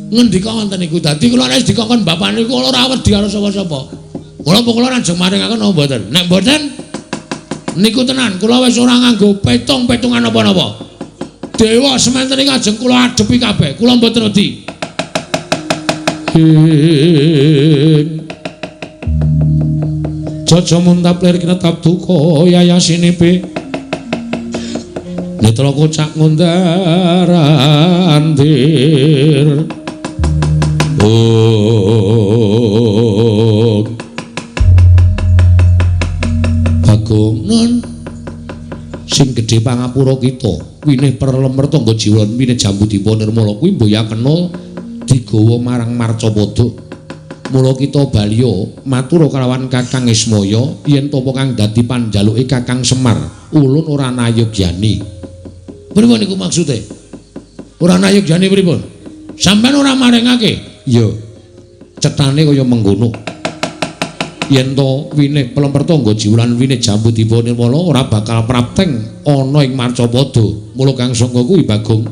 ngendika ngoten niku. Dadi kula nek dikongkon bapak niku kula ora wedi karo sapa-sapa. Kula kula ajeng maringaken napa mboten? Nek mboten niku tenan kula wis ora nganggo petung-petungan napa-napa. Dewa sementen iki ajeng kula adepi kabeh. Kula mboten wedi. Jaja muntap lir kinetap duka yayasinipe netra kocak ngundar andir. Oh Bagong nun sing gedhe pangapura kita winih perlemer tangga jiwa winih jambu dipa nirmala kuwi mboyakena digawa marang Marcapada. Mula kita baliya matur kalawan Kakang Ismaya yen tapa kang dadi panjaluke Kakang Semar ulun ora nayogyani. Pripun niku maksude? Ora nayogyani pripun? Sampeyan ora maringake? Iya. Cetane kaya mengkono. Yen to winih pelemper tangga jiwulan winih jambu dipa nirmala ora bakal prapteng ana ing Marcapada. Mula kang sangka kuwi Bagong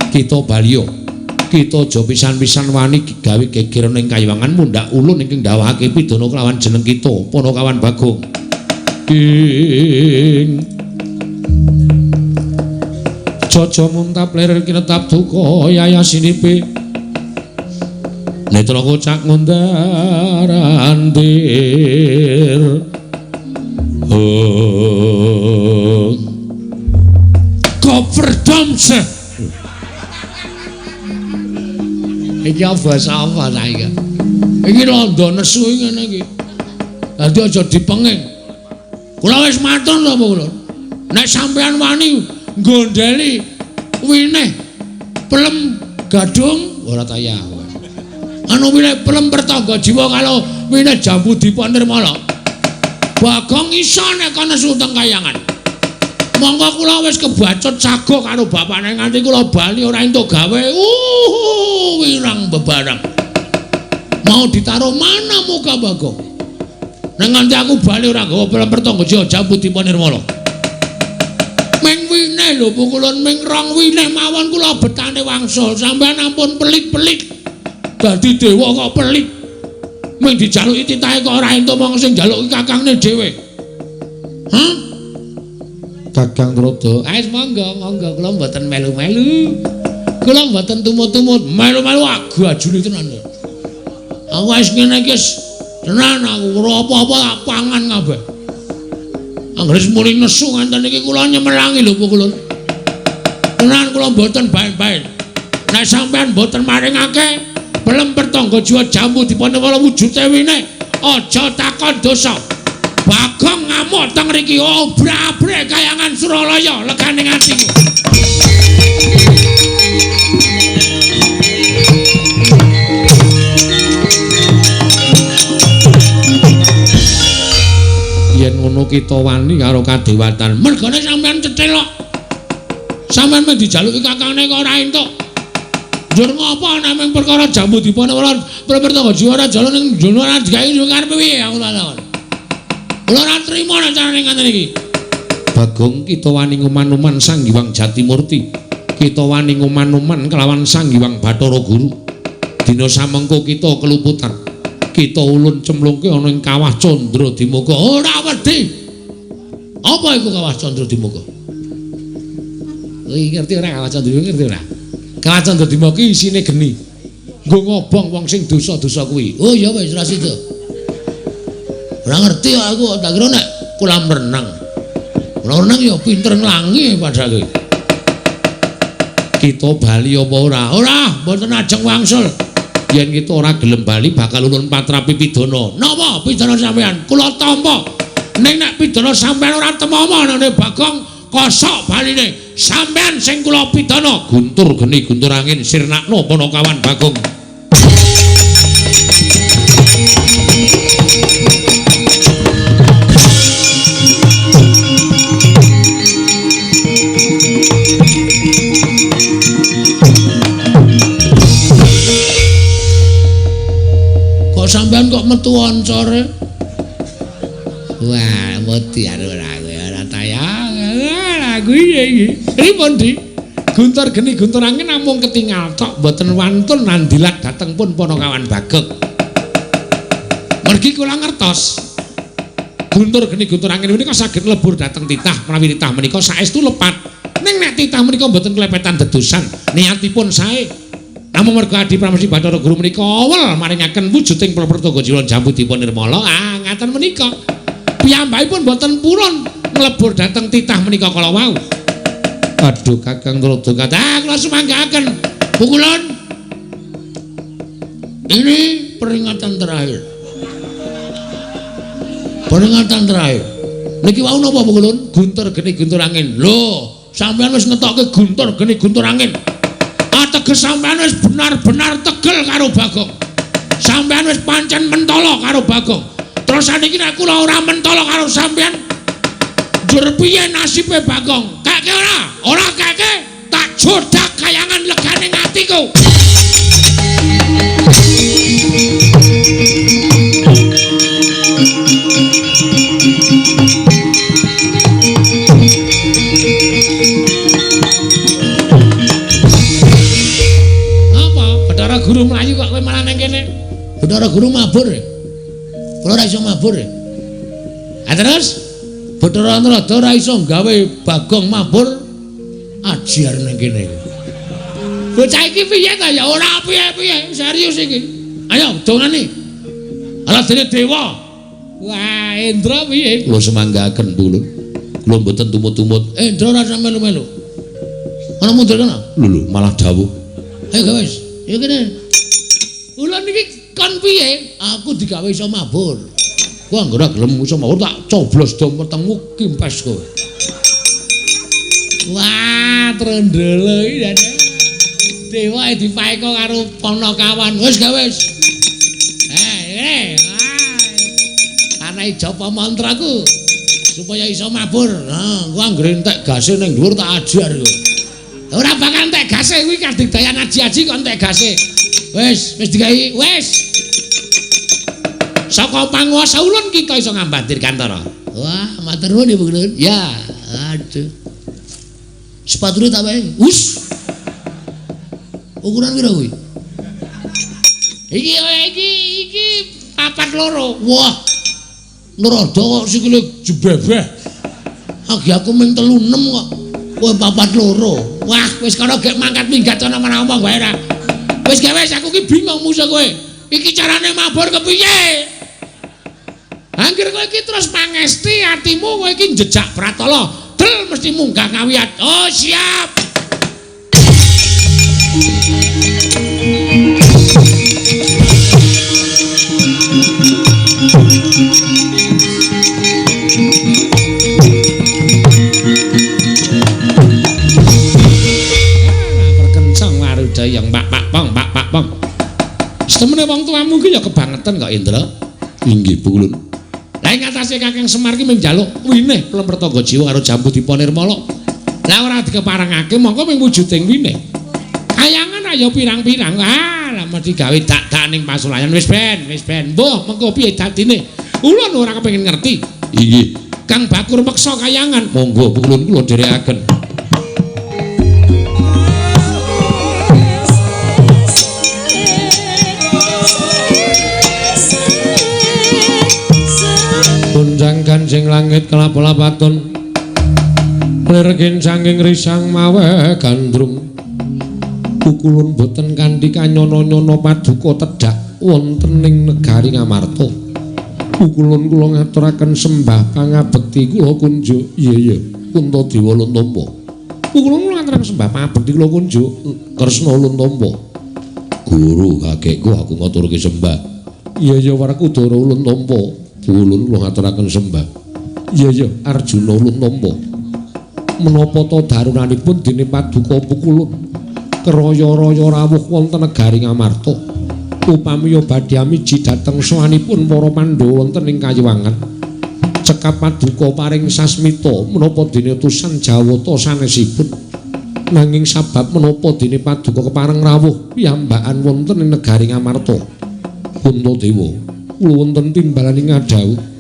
kita baliya kita aja pisan-pisan wani gawe geger ning kayiwangan mundhak ulun ingkang ndhawuhake pidana kelawan jeneng kita Panakawan Bagong. Ing Jaja muntap lir kinetap duka yayasinipe netra kocak ngundar andir. Oh Koperdamse. Iki basa apa ta iki? Iki londo nesu ngene iki. Dadi aja dipenging. Kula wis matur lho kula. Nek sampean wani nggondheli winih pelem gadung ora tayah. Anu winih pelem pertangga jiwa karo winih jambu dipa nirmala. Bagong iso nek ana nesu teng kayangan. Monggo kula wis kebacut sago karo bapakne nganti kula bali ora entuk gawe. Wirang bebarang. Mau ditaruh mana muka Bagong? Nek nganti aku bali ora nggawa pelem pertangga jiwa jambu dipa nirmala. Ming winih lho pukulun ming rong winih mawon kula betane wangsul. Sampeyan ampun pelit-pelit. Dadi dewa kok pelit. Ming dijaluki titahe kok ora entuk mong sing njaluki kakangne dhewe. Hah? Kakang Trada, wis monggo monggo kula mboten melu-melu. Kula mboten tumut-tumut, melu-melu agajune tenan. Aku wis ngene iki tenan aku ora apa-apa tak pangan kabeh. Anggere muni nesu nganten iki kula nyemelangi lho pukulun. Tenan kula mboten baen-baen. Nek sampean mboten maringake pelem pertangga jiwa jambu dipanewala wujude winih, aja takon dosa. Bagong ngamuk teng mriki obrak-abrik kayangan Suralaya legane atiku. Yen ngono kita wani karo kadewatan. Mergane sampean cethil kok. Sampean mung dijaluki kakangne kok ora entuk. Njur ngopo nek mung perkara jambu dipanewala pertangga jiwa ora jalan ning jono ora digawe karepe piye aku takon. Kula ora trima nek carane ngaten iki. Bagong kita wani nguman-uman Sang Hyang Jatimurti. Kita wani nguman-uman kelawan Sang Hyang Bathara Guru. Dina samengko kita keluputan. Kita ulun cemlungke ana ing kawah Candra Dimuka. Ora wedi. Apa iku Kawah Candradimaka? Kuwi ngerti ora Kawah Candradimaka, ngerti ora? Kawah Candradimaka ki isine geni. Nggo ngobong wong sing dosa-dosa kuwi. Oh ya wis ora sida. Ora ngerti aku, tak kira nek kolam renang. Ora renang ya pinter nglangi padahal. Kita bali apa ora? Ora, mboten ajeng wangsul. Yen kita ora gelem bali bakal ulun patrapi pidana. Napa pidana sampean? Kula tampa. Ning nek pidana sampean ora temama nang Bagong, kosok baline. Sampean sing kula pidana. Guntur geni guntur angin sirnakno Panakawan Bagong. Kok sampean kok metu oncore? Wah, wedi ora kowe ora tayang. Lah kuwi iki. Pripun, Dik? Guntur geni guntur angin namung ketingal tok mboten wantun nandilat dhateng pun Panakawan Bagong. Mergi kula ngertos. Guntur geni guntur angin menika saged lebur dhateng titah menawi titah menika saestu lepat. Ning nek titah menika mboten klepetan dedusan, niatipun sae. Namung merga Adi Pramesti Bathara Guru menika awel maringaken wujuding Prapertaga Jiwa Jambu Dipa Nirmala. Ah, ngaten menika. Piyambakipun mboten purun nglebur dhateng titah menika kala wau. Aduh, Kakang Tuladha kathah kula sumanggaaken. Pukulun. Ini peringatan terakhir. Peringatan terakhir. Niki wau napa Pukulun? Guntur geni guntur angin. Lho, sampean wis ngetokke guntur geni guntur angin. Ateges sampean wis benar-benar tegel karo Bagong. Sampean wis pancen mentala karo Bagong. Terus saniki nek kula ora mentala karo sampean, njur piye nasibe Bagong? Keke ora? Ora keke, tak jodak kayangan legane atiku. Apa? Bathara Guru mlayu kok kowe malah nang kene? Bathara Guru mabur. Kula ora iso mabur. Ha terus Bathara Narada ora iso gawe Bagong mabur, ajiar nang kene. Bocah iki piye ta ya? Ora piye-piye, serius iki. Ayo dongane. Ala dene dewa. Wah, Indra piye? Kula semanggaaken Pulun. Kula mboten tumut-tumut. Indra ora sampe melu-melu. Ana mundur kana? Lho lho, malah dawuh. Ayo wis, ya kene. Ulun iki kon piye? Aku digawe iso mabur. Kowe anggere gelem iso mabur tak coblos dom wetengmu kimpes kowe. Wah, trendele iki jane. Dewa dipaeka karo Panakawan. Wis gawe wis. Anae japa mantraku supaya iso mabur. Nah, kowe anggere entek gase ning dhuwur tak ajar kowe. Ora bakal entek gase kuwi kadigdayan aji-aji kok entek gase. Wis, wis digawe, wis. Saka panguwasa ulun kita iso ngambat Dirgantara. Wah, matur nuwun Ibu Ulun. Ya, aduh. Sepatune tak wae. Wus. Ukuran pira kuwi? Iki iki iki 42. Wah. Narada kok sikile jebebeh. Agi aku ming 36 kok. Kowe 42. Wah, wis kono gek mangkat minggat ana omong wae ora. Wis gawe aku ki bingung musuh kowe. Iki carane mabur kepiye? Angger kowe iki terus pangesti atimu kowe iki njejak pratala. Del mesti munggah ngawiyat. Oh, siap. Perkencang waruda yang pak pak pong pak pak pong. Setemene wong tuamu ki ya kebangetan kok Indra. Inggih Pulun. Lah ing atase Kakang Semar ki mung njaluk winih Plempertangga Jiwa karo Jambu Dipa Nirmala. Lah ora dikeparengake mongko mung wujuding winih. Kayangan ayo pirang-pirang. Ah, lah mesti gawe dak-dak ning pasulayan wis ben, wis ben. Mbuh mengko piye dadine? Ulun ora kepengin ngerti. Inggih. Kang Bakur meksa kayangan. Monggo Pulun kula dherekaken. Gonjang ganjing langit kelap-lapatun Lir kincanging risang mawe gandrung. Pukulun boten kanthi kanyono-nyono paduka tedhak wonten ing negari Ngamarta. Pukulun kula ngaturaken sembah pangabekti kula kunjuk. Iya iya, Puntadewa ulun tampa. Pukulun kula ngaturaken sembah pangabekti kula kunjuk. Kresna ulun tampa. Guru kakekku aku ngaturke sembah. Iya iya, Werkudara ulun tampa. Pukulun kula ngaturaken sembah. Iya iya, Arjuna ulun tampa. Menapa ta darunanipun dene paduka Pukulun keraya-raya rawuh wonten negari Ngamarta. Upamiya badhe amiji dhateng sowanipun para Pandhawa wonten ing Kayiwangan. Cekap paduka paring sasmita menapa dene utusan Jawata sanesipun. Nanging sabab menapa dene paduka kepareng rawuh piyambakan wonten ing negari Ngamarta. Puntadewa, kula wonten timbalaning ngadhawuh.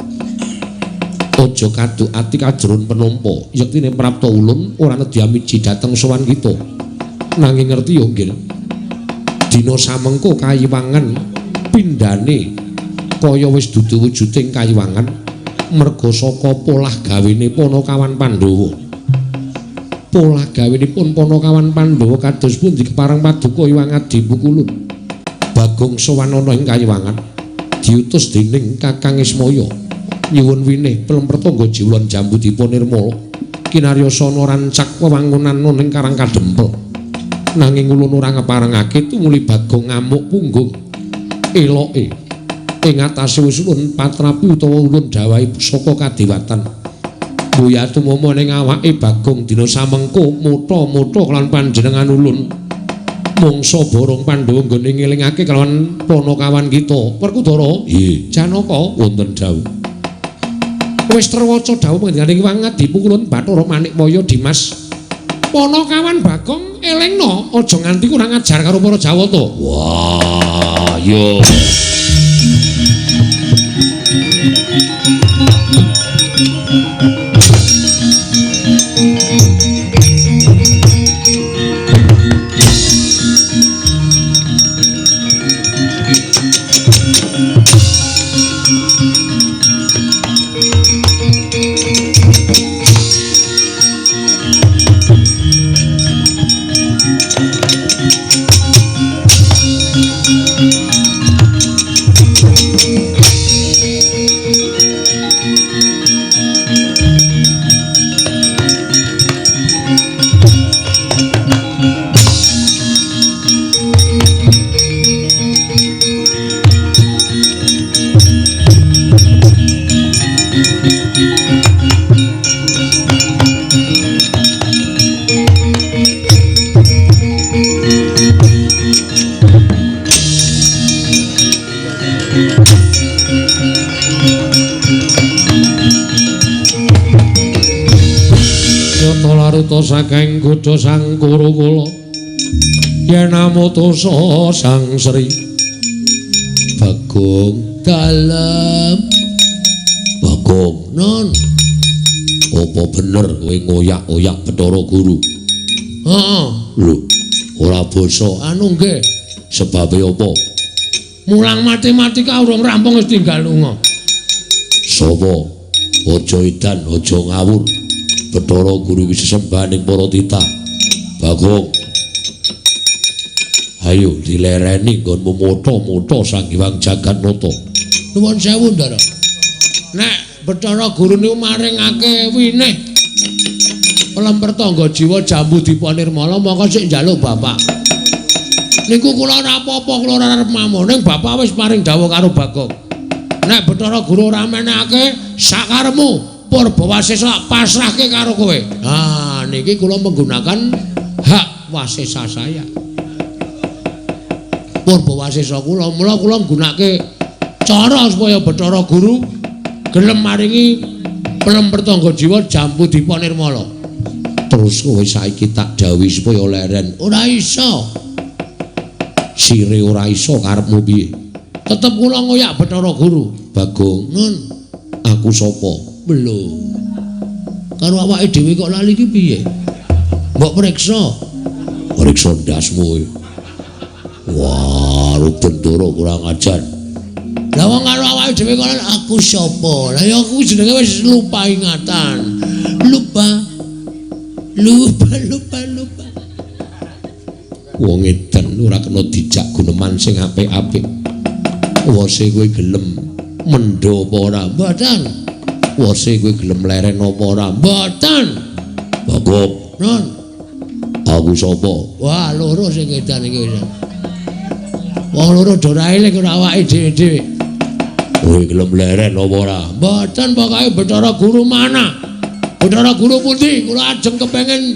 Aja kaduk ati kajron penampa, yektine prapta ulun ora nedhi amiji dhateng sowan kita. Nanging ngerti ya nggih. Dina samengko Kayiwangan pindhane kaya wis dudu wujuding Kayiwangan merga saka polah gawene Panakawan Pandhawa. Polah gawenipun Panakawan Pandhawa kados pundi kepareng paduka Hyang Adi Pukulun. Bagong sowan ana ing Kayiwangan diutus dening Kakang Ismaya nyuwun winih Plempertangga Jiwlan Jambudipa Nirmala kinaryosana rancak wewangunan ning Karang Kadempel. Nanging ulun ora ngeparengake tumuli Bagong ngamuk punggung eloke ing atase wis ulun patrapi utawa ulun dawahi pusaka kadewatan. Buya tumama ning awake Bagong dina samengko mutha-mutha kelawan panjenengan ulun. Mangsa borong Pandhawa nggone ngelingake kelawan panakawan kita. Werkudara, nggih, Janaka wonten dawuh. Wis terwaca dawuh panjenengane Hyang Adi Pukulun Bathara Manikmaya Dimas. Panakawan Bagong elingno aja nganti kurang ajar karo para Jawata. Wah, yo. Saking godha sang Kurukula yen amutusa sang Sri Bagong dalem. Bagong non, apa bener kowe ngoyak-oyak Bathara Guru? Heeh. Lho, ora basa anu nggih. Sebabe apa? Mulang matematika urung rampung wis tinggal lunga. Sapa? Aja edan, aja ngawur. Bathara Guru iki sesembahaning para titah. Bagong, ayo dilereni nggonmu mutha-mutha Sang Hyang Jagatnata. Nuwun sewu, Ndara. Nek Bathara Guru niku maringake winih Plempertangga Jiwa Jambudipa Nirmala mongko sik njaluk bapak. Niku kula ora apa-apa, kula ora arep mamung. Ning bapak wis paring dawuh karo Bagong. Nek Bathara Guru ora menehake sakarepmu Purba Wasesa pasrahke karo kowe. Ha niki kula menggunakan hak wasesa saya. Purba Wasesa kula, mula kula nggunakake cara supaya Bathara Guru gelem maringi Plempertangga Jiwa Jambudipa Nirmala. Terus kowe saiki tak dawuhi supaya leren. Ora iso. Sire ora iso karepmu piye? Tetep kula ngoyak Bathara Guru. Bagong, nun, aku sapa? Belum. Karo awake dhewe kok lali iki piye? Mbok periksa. Periksa ndasmu. Wah, Rubendara kurang ajar. Lah wong karo awake dhewe kok aku sapa? Lah ya aku jenenge wis lupa ingatan. Lupa. Lupa lupa lupa. Wong edan ora kena dijak guneman sing apik-apik. Wose kowe gelem mendho apa ora? Mboten. Wose kowe gelem leren apa ora? Mboten. Bagop. Non. Aku sapa? Wah, loro sing edan iki. Wong loro do ora eling ora awake dhewe-dhewe. Kowe gelem leren apa ora? Mboten, pokoke Bathara Guru mana? Bathara Guru pundi? Kula ajeng kepengin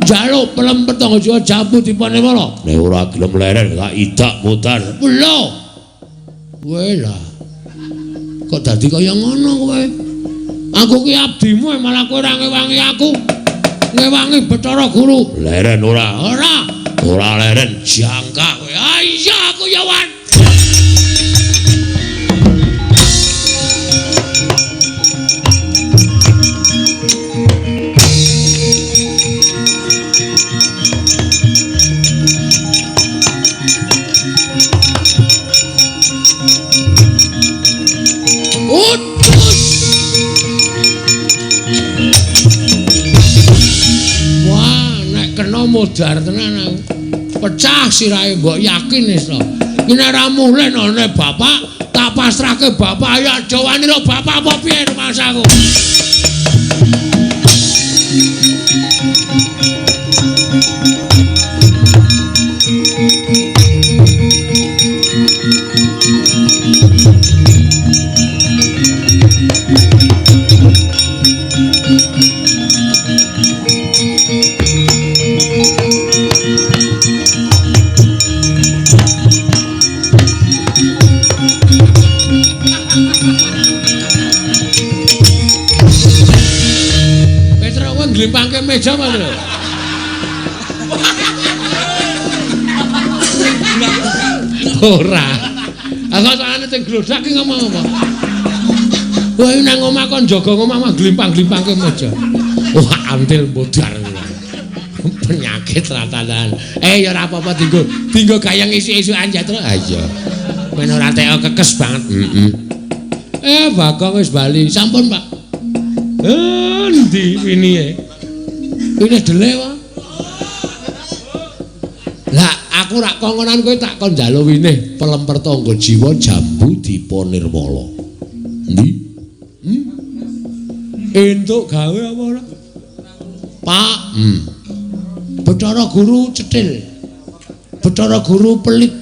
njaluk pelem petang jiwa jambu dipanewala. Nek ora gelem leren tak idak mutar. Lho. Kowe lah. Kok dadi kaya ngono kowe? Aku ki abdimu malah kowe ora ngewangi aku. Ngewangi Bathara Guru. Leren ora? Ora. Ora leren jangka kowe. Ah iya aku ya wan. Modar tenan aku. Pecah sirahe mbok yakin wis to. Iki nek ora mulih nane bapak, tak pasrahke bapak ayo aja wani lho bapak apa piye rumangsaku. Glimpangke meja apa lho? Ora. Aku sakjane sing glodak ki ngomong apa? Wah nang omah kon jaga omah mah glimpang-glimpangke meja. Wah antil modar. Penyakit ratanan. Eh ya ora apa-apa dinggo. Dinggo gayeng isuk-isukan ya, Tru. Ha iya. Men ora teko kekes banget. Heeh. Eh Bagong wis bali. Sampun, Pak. Endi winihe? Wini dele wae. Lah aku rak kongkonan kowe tak kon njaluk winih pelemper tangga jiwa jambu dipa nirmala. Endi? Hmm? Entuk gawe apa ora? Pak. Hmm. Bathara Guru cetil. Bathara Guru pelit.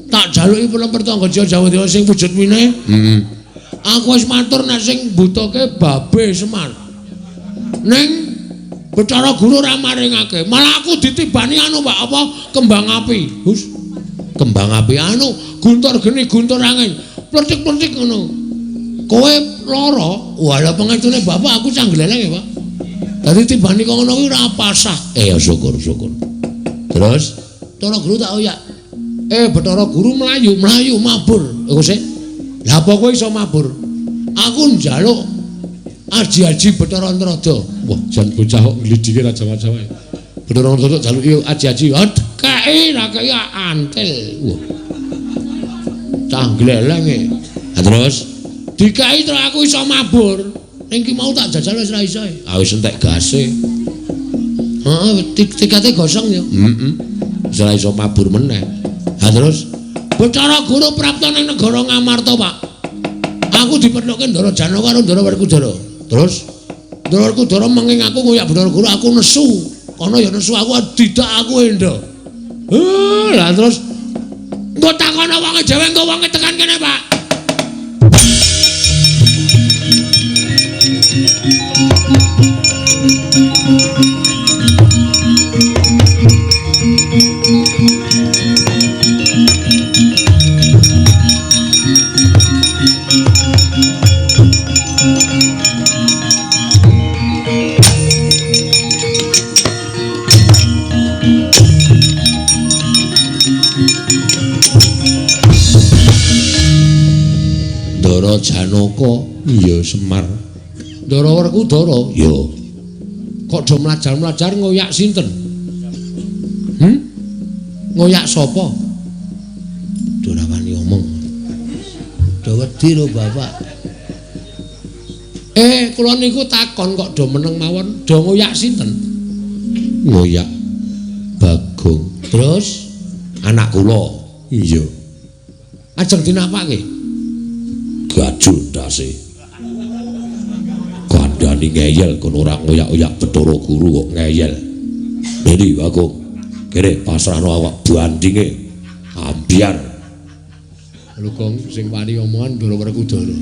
Tak jaluki pelemper tangga jiwa jambu dipa sing wujud winih. Heeh. Aku wis matur nek sing mbutuhke babe Semar. Ning Bathara Guru ora maringake. Malah aku ditibani anu Pak, apa kembang api. Hus. Kembang api anu guntur geni guntur angin. Plecik-plecik ngono. Kowe lara, wah pengestune bapak aku canggleleng ya, Pak. Dadi tibani kok ngono kuwi ora pasah. Eh ya syukur syukur. Terus Bathara Guru tak oyak. Eh Bathara Guru mlayu, mlayu mabur. Iku sik. Lah apa kowe iso mabur? Aku njaluk aji-aji Bathara Antrada. Wah, jan bocah kok nglidike ra jawa-jawa. Bathara Antrada jaluki aji-aji. Kei ra kei antil. Wah. Cah glelenge. Lah terus dikai terus aku iso mabur. Ning ki mau tak jajal wis ra iso. Ah wis entek gase. Heeh, tikete gosong ya. Heeh. Wis ra iso mabur meneh. Lah terus Bathara Guru prapta ning negara Ngamarta, Pak. Aku dipethuke Ndara Janaka karo Ndara Werkudara. Terus Ndara Werkudara menging aku ngoyak Bathara Guru, aku nesu. Kono ya nesu aku didak aku endo. Lah terus engko takono wonge dhewe engko wonge tekan kene, Pak. Ndara Janaka ya Semar. Ndara Werkudara ya. Kok do mlajar-mlajar ngoyak sinten? Hmm? Ngoyak sapa? Do ora wani omong. Do wedi lho bapak. Eh, kula niku takon kok do meneng mawon, do ngoyak sinten? Ngoyak Bagong. Terus anak kula. Iya. Ajeng dinapake? Gajul ndase. Kandhani ngeyel kono ora ngoyak-oyak Bathara Guru kok ngeyel. Niki Bagong. Kene pasrahno awak bandinge. Ambyar. Lho Gong sing wani omongan Ndara Werkudara.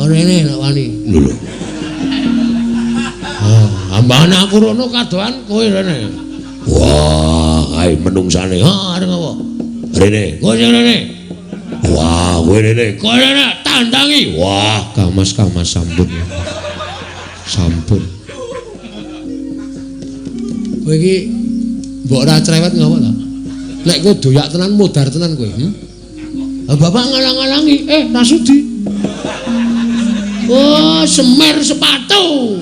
Rene nek wani. Lho lho. Ah, ambane aku rono kadohan kowe rene. Wah, kae menungsane. Ha, arep apa? Rene, kowe sing rene. Wah, kowe rene. Kowe rene tandangi. Wah, Kang Mas sampun. Sampun. Kowe iki mbok ora cerewet ngopo ta? Nek kowe doyak tenan modar tenan kowe, Bapak ngalang-alangi, ra sudi. Oh, semer sepatu.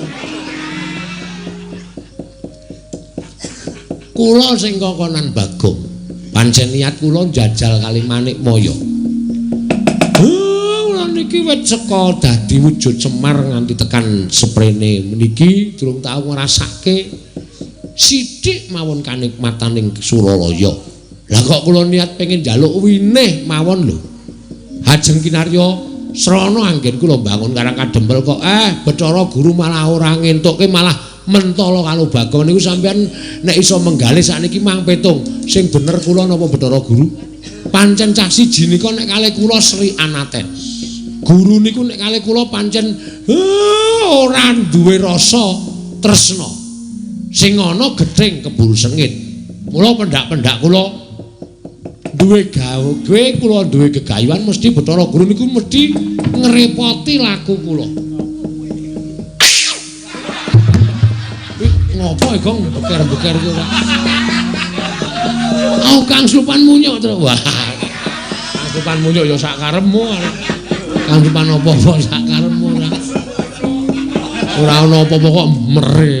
Kula sing kokonan Bagong. Pancen niat kula njajal kali Manikmaya. Kula niki wit saka dadi wujud Semar nganti tekan seprene meniki durung tau ngrasake sithik mawon kanikmataning Suralaya. Lah kok kula niat pengen njaluk winih mawon lho. Hajeng kinarya srana anggen kula mbangun Karang Kadempel kok Bathara Guru malah ora ngentukke malah mentala karo Bagong niku sampeyan nek iso menggalih sakniki mang petung sing bener kula napa Bathara Guru. Pancen cah siji nika nek kalih kula Sri Anaten. Guru niku nek kalih kula pancen ora duwe rasa tresna. Sing ana gething keburu sengit. Mula pendak-pendak kula duwe gawe kula duwe gegayuhan mesti Bathara Guru niku mesti ngrepoti laku kula. Ngopo Gong beker-beker iki ora? Oh, Kang Slupan munyuk terus. Wah. Kang Slupan munyuk ya sak karepmu. Kang Slupan apa-apa sak karepmu ora. Ora ana apa-apa kok mere.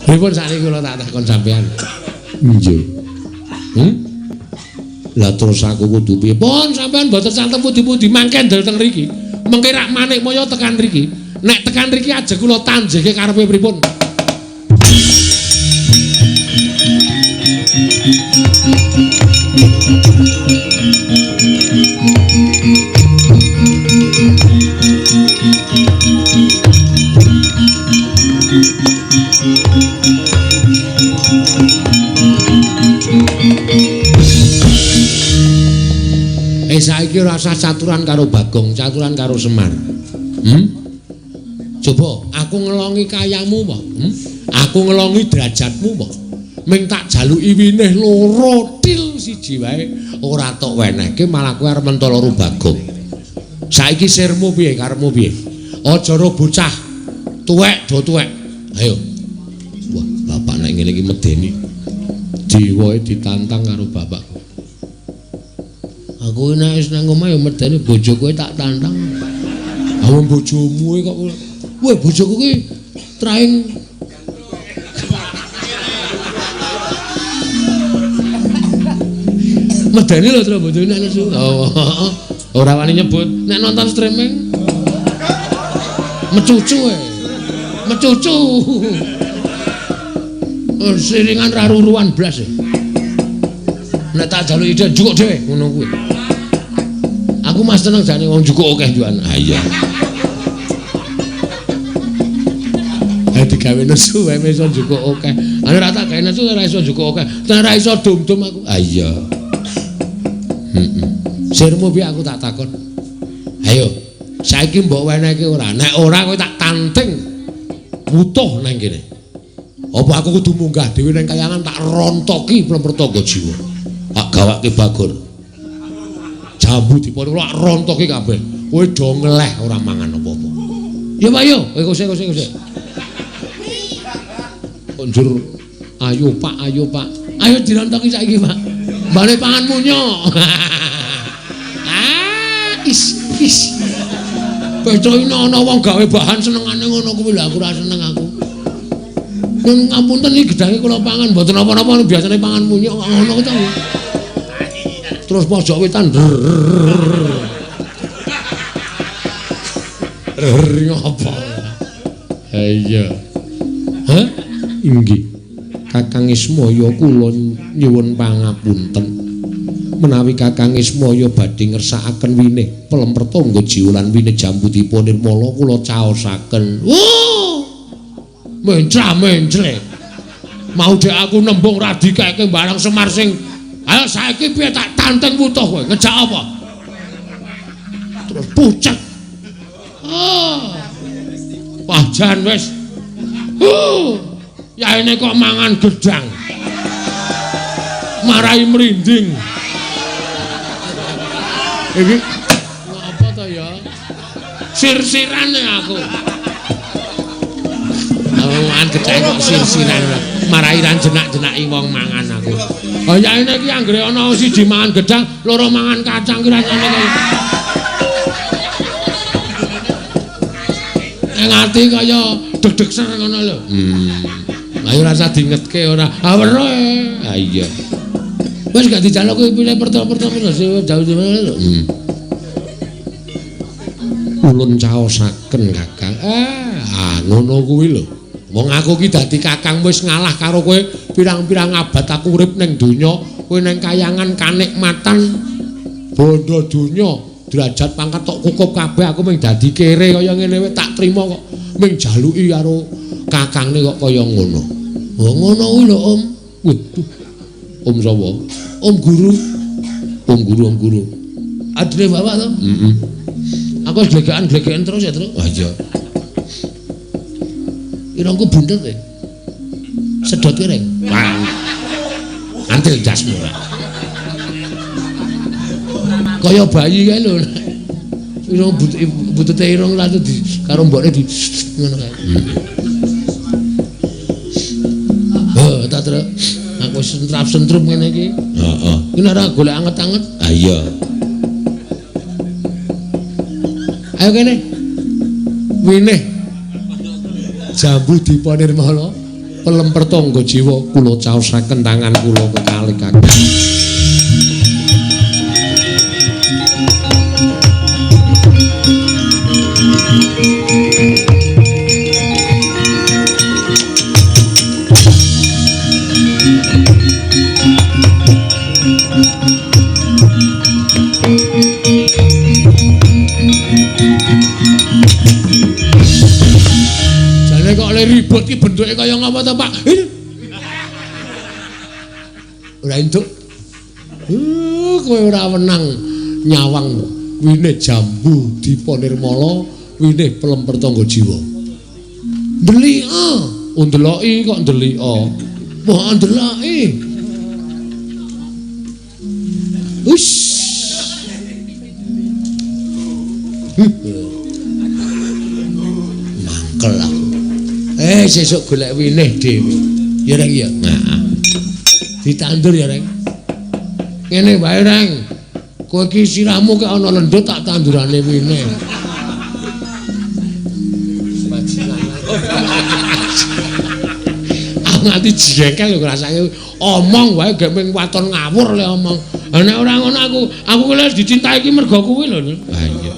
Pripun sakniki kula tak takon sampean? Nggih. Lah terus aku kudu piye? Pun sampean mboten santem pundi-pundi mangke ndel teng mriki. Mengke rak Manikmaya tekan mriki. Nek tekan mriki ajeng kula tanjihke karepe pripun? Saiki ora usah caturan karo Bagong, caturan karo Semar. Coba aku ngelongi kayamu apa? Aku ngelongi derajatmu apa? Ming tak jaluki winih loro til siji wae ora tok wenehke malah kowe arep mentala karo Bagong. Saiki sirmu piye karepmu piye? Aja ro bocah tuwek do tuwek. Ayo. Wah, bapak nek ngene iki medeni. Jiwae ditantang karo bapakku. Aku nek wis nang omah ya medeni bojoku tak tantang. Ha wong bojomu kok. Weh bojoku ki traing medeni lho tro bojone nek nesu. Oh, ora wani nyebut. Nek nonton streaming mecucu e. Mecucu. Siringan ra ruruan blas e. Nek tak jaluki ide njukuk dhewe ngono kuwi. Aku mas teneng jane wong njukuk akeh njukan. Ha iya. Ha digawe nesu wae iso njukuk akeh. Nek ora tak gawe nesu ora iso njukuk akeh. Nek ora iso dum-dum aku. Ha iya. Heeh. Sirmu piye aku tak takon. Ayo, saiki mbok wenehke ora? Nek ora kowe tak tanting wutuh nang kene. Apa aku kudu munggah dhewe nang kayangan tak rontoki plemper tangga jiwa. Tak gawake Bagor. Jambu dipon tak rontoki kabeh. Kowe do ngeleh ora mangan apa-apa. Ya Pak yo, kowe kosek. Kok njur ayo Pak, ayo Pak. Ayo dirontoki saiki Pak. Bali pangan munyuk. Ah, is is. Beco ini ana wong gawe bahan senengane ngono kuwi lho aku ora seneng aku. Nun ngapunten iki gedange kula pangan mboten napa-napa biasane pangan munyuk kok ngono kuwi. Terus pojok wetan. Ngopo? Ha iya. Hah? Inggih. Kakang Ismaya kula nyuwun pangapunten. Menawi Kakang Ismaya badhe ngersakaken winih pelem pertangga jiwa lan winih jambu dipa nirmala kula caosaken. Oh! Mencla-mencle. Mau dek aku nembung ra dikeke barang Semar sing ayo saiki piye tak tanteng wutuh kowe ngejak apa? Terus pucet. Oh. Wah jan wis. Yaene kok mangan gedang. Marai mrinding. Iki apa to ya? Sir-sirane aku. Aku mangan gedang kok sir-siran. Marai ra jenak-jenaki wong mangan aku. Oh yaene iki anggere ana siji mangan gedang, loro mangan kacang ki rasane kaya. Ing ati kaya deg-deg ser ngono lho. Ayo rasa dingetke ora. Ah weruh. Ha iya. Wis gak dijaluk kowe pilih pertama-pertama jauh-jauh lho. Ulun caosaken Kakang. Ah ngono kuwi lho. Wong aku ki dadi kakang wis ngalah karo kowe pirang-pirang abad aku urip ning donya, kowe ning kayangan kanikmatan bondo donya, derajat pangkat tok kukup kabeh aku mung dadi kere kaya ngene wae tak trima kok mung jaluki karo kakangne kok kaya ngono. Oh ngono kuwi lho Om. Waduh. Om sapa? Om Guru. Om Guru, Om Guru. Adine bapak to? Heeh. Aku wis glegekan-glegekan terus ya, Truk. Ah iya. Irungku bunder kowe. Sedot kowe, Reng. Wah. Antil jasmu. Kaya bayi kae lho. Irung butute irung lalu di karo mbokne di ngono kae. Heh, ta Truk. Aku sentrap-sentrup ngene iki. Heeh. Iki nek ora golek anget-anget. Ha iya. Ayo kene. Winih. Jambu Dipa Nirmala pelem pertangga jiwa kula caosaken tangan kula kekalih kakang. Jane kok le ribut ki bentuke kaya ngapa to, Pak? Ora entuk. Kowe ora wenang nyawang winih jambu Dipa Nirmala, winih pelem pertangga jiwa. Ndelika, ndeloki kok ndelika. Wah, ndeloki. Ush. Mangkel aku. Sesuk golek winih dhewe. Ya Reng ya. Heeh. Ditandur ya Reng. Ngene wae Reng. Kowe iki sirahmu kek ana lendut tak tandurane winih. Aku nganti jengkel lho rasane omong wae gek ming waton ngawur le omong. Lah nek ora ngono aku lek dicintai iki mergo kuwi lho. Ha iya.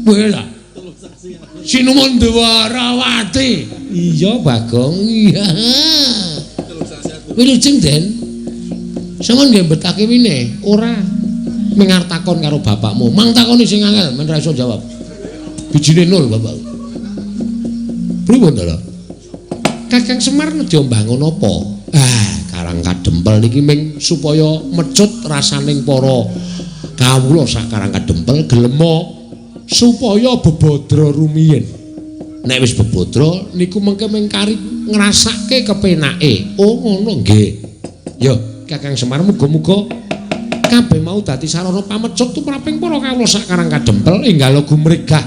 Kowe lah. Sinuwun Dwarawati. Iya Bagong. Iya. Wilujeng Den. Sampeyan nggih betake winih? Ora. Ming arep takon karo bapakmu. Mang takoni sing angel men ra iso jawab. Bijine nol bapak. Pripun to lho? Kakang Semar nedya mbangun apa? Ah, Karang Kadempel niki ming supaya mecut rasaning para kawula sak Karang Kadempel gelema supaya bebadra rumiyin. Nek wis bebadra niku mengke ming kari ngrasake kepenake. Oh ngono nggih. Ya, Kakang Semar muga-muga kabeh mau dadi sarana pamecut tumraping para kawula sak Karang Kadempel enggal gumregah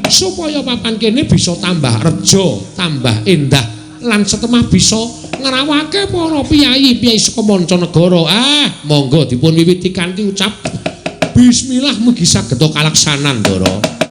supaya papan kene bisa tambah reja, tambah endah lan setemah bisa ngrawake para piyayi-piyayi saka mancanegara. Ah, monggo dipun wiwiti kanthi ucap bismillah mugi saged kalaksanan, Ndara.